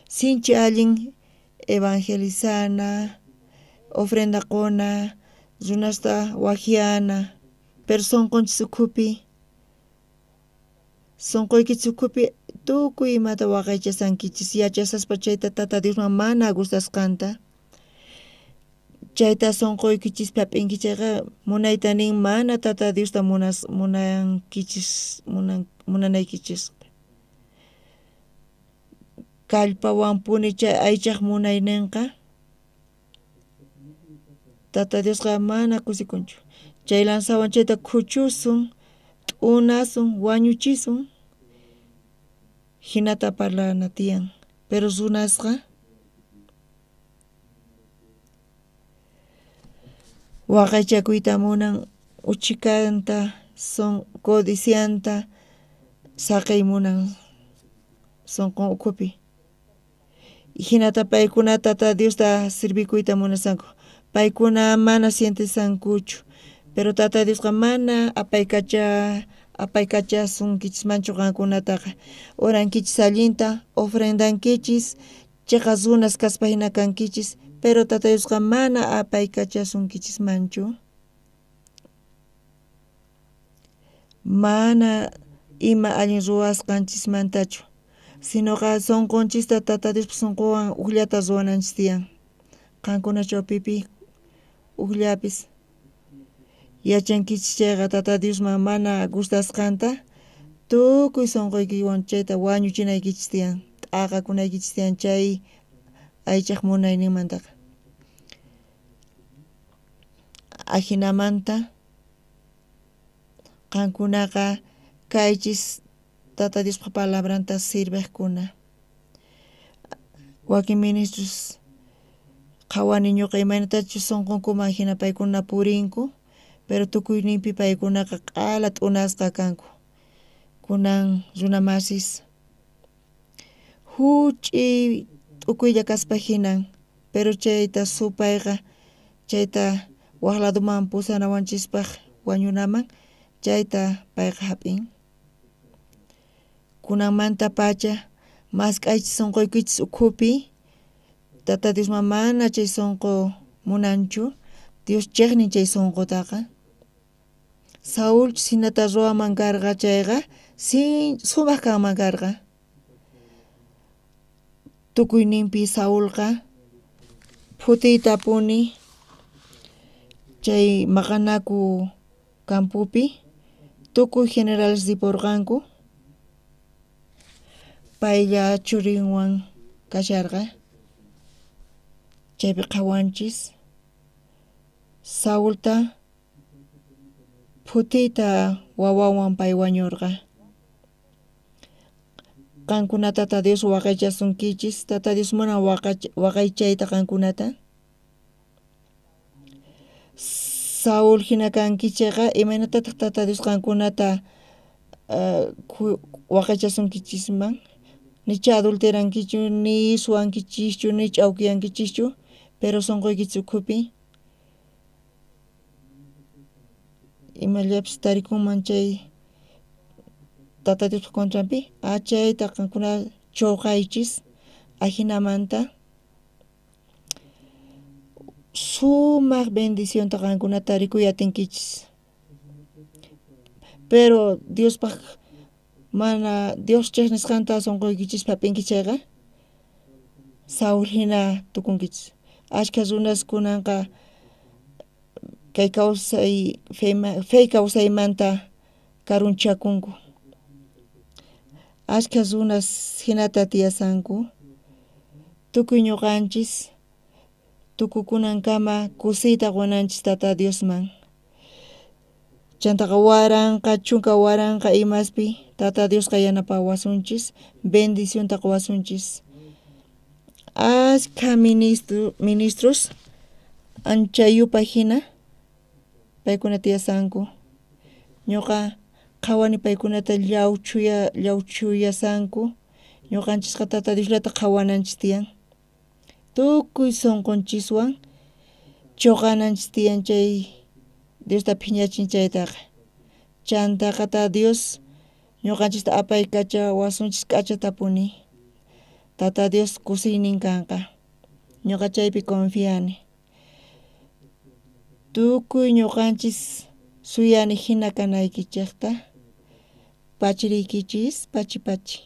sinchi allin evangelizana, ofrenda quna, runasta wajiana, pero sunqunchis ukhupi sunquykichis ukhupi tukuy imata waqaychasankichis yachasaspa chayta Tata Diosman mana gustasqanta. Chayta sonqoykichispi hap'inki chayqa munayta nin mana Tata Diosta munanaykichis. Kallpawanpuni chay aychaj munaynenqa Tata Diosqa mana kusikunchu. Chay lanzawan chayta khuchusun, t'unasun, wañuchisun. Jinata parlana tiyan. Pero runasqa waqaychakuyta munan uchikanta, codicianta saqey munan sonqon ukhupi. Jinata paykuna Tata Diosta sirvikuyta munasanku. Paykuna mana sientesankuchu. Pero Tata Diosqa mana apaykachasunkichismanchu qankunataqa. Orankichis allinta, ofrendankichis, cheqa runas kaspa hina kankichis, pero Tata Diosqa mana apaykachasunkichismanchu. Mana ima allin ruwasqanchismantachu, sinoqa sonqonchista Tata Diospa sonqowan ujllata ruwananchis tiyan. Qankuna chawpipi ujllapis yachankichis chayqa Tata Diosman mana gustasqanta tukuy sonqoykiwan chayta wañuchinaykichis tiyan, t'aqakunaykichis tiyan chay aychaj munayninmantaqa. Ajinamanta qankunaqa kaychis Tata Diospa palabranta sirvejkuna. Wakin ministros qhawani ñuqa imaynatachus sonqonkuman hina paykuna purinku, pero tukuyninpi paykunaqa q'ala t'unasqa kanku. Kunan runamasis huch'iy t'ukuylla kaspa hinan, pero chayta supayqa chayta waj ladoman pusanawanchispaq wañunaman chayta payqa hap'in. Kunanmanta pacha mask'aychis sonqoykichis ukhupi Tata Diosman mana chay sonqo munanchu, Dios chejnin chay sonqotaqa. Saúl hinata ruwaman karqa chayqa sumaq kanman karqa. Tukuyninpi Saulqa phutiytapuni chay maqanaku campopi tukuy generales riporqanku. Paylla churinwan kasharqa. Chaypi qhawanchis Saulta phutiyta wawawan pay wañurqa. Qankuna Tata Dios waqaychasunkichis, Tata Dios munan waqaychayta qankunata. Saúl hina kankichayqa imaynatataq Tata Dios qankunata waqaychasunkichisman? Nicha adulterankichu, ni suwankichischu, ni ch'awkiyankichischu, pero sonqoykichis ukhupi imallapis tarikunman chay Tata Diospa contranpi, chayta qankuna chuqaychis ajinamanta sumaq bendicionta qankuna tarikuy atinkichis. Pero Diospaq mana Dios chejnisqanta sonqoykichispi hap'inki chayqa Saúl hina tukunkichis. Ashkha runas kunanqa kay kawsay fe kawsaymanta karunchakunku. Ashkha runas hinata tiyasanku. Tukuy ñuqanchis tukukunankama kusiyta qunanchis Tata Diosman. Chantaqa waranqa chunka waranqa imaspi Tata Diosqa yanapawasunchis, bendicionta quwasunchis. Ashkha ministros anchayupa hina paykuna tiyasanku. Ñuqa qhawani paykunata llawchuyasanku. Ñuqanchisqa Tata Diosllata qhawananchis tiyan. Tukuy sonqonchiswan chuqananchis tiyan chay Diosta phiñachin chaytaqa. Chantaqa Tata Dios ñuqanchista apaykachawasunchis k'achatapuni. Tata Dios kusiynin kanqa. Ñuqa chaypi confiani. Tukuy ñuqanchis suyani hina kanaykichikta. Pachiriykichis, pachi pachi.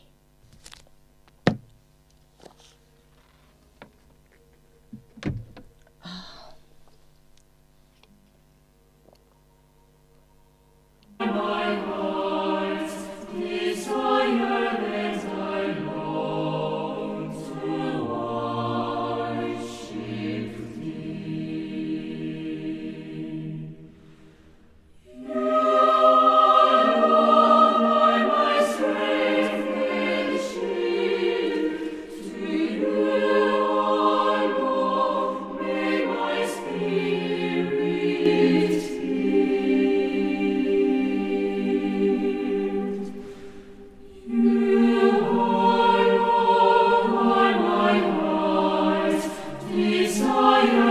Messiah.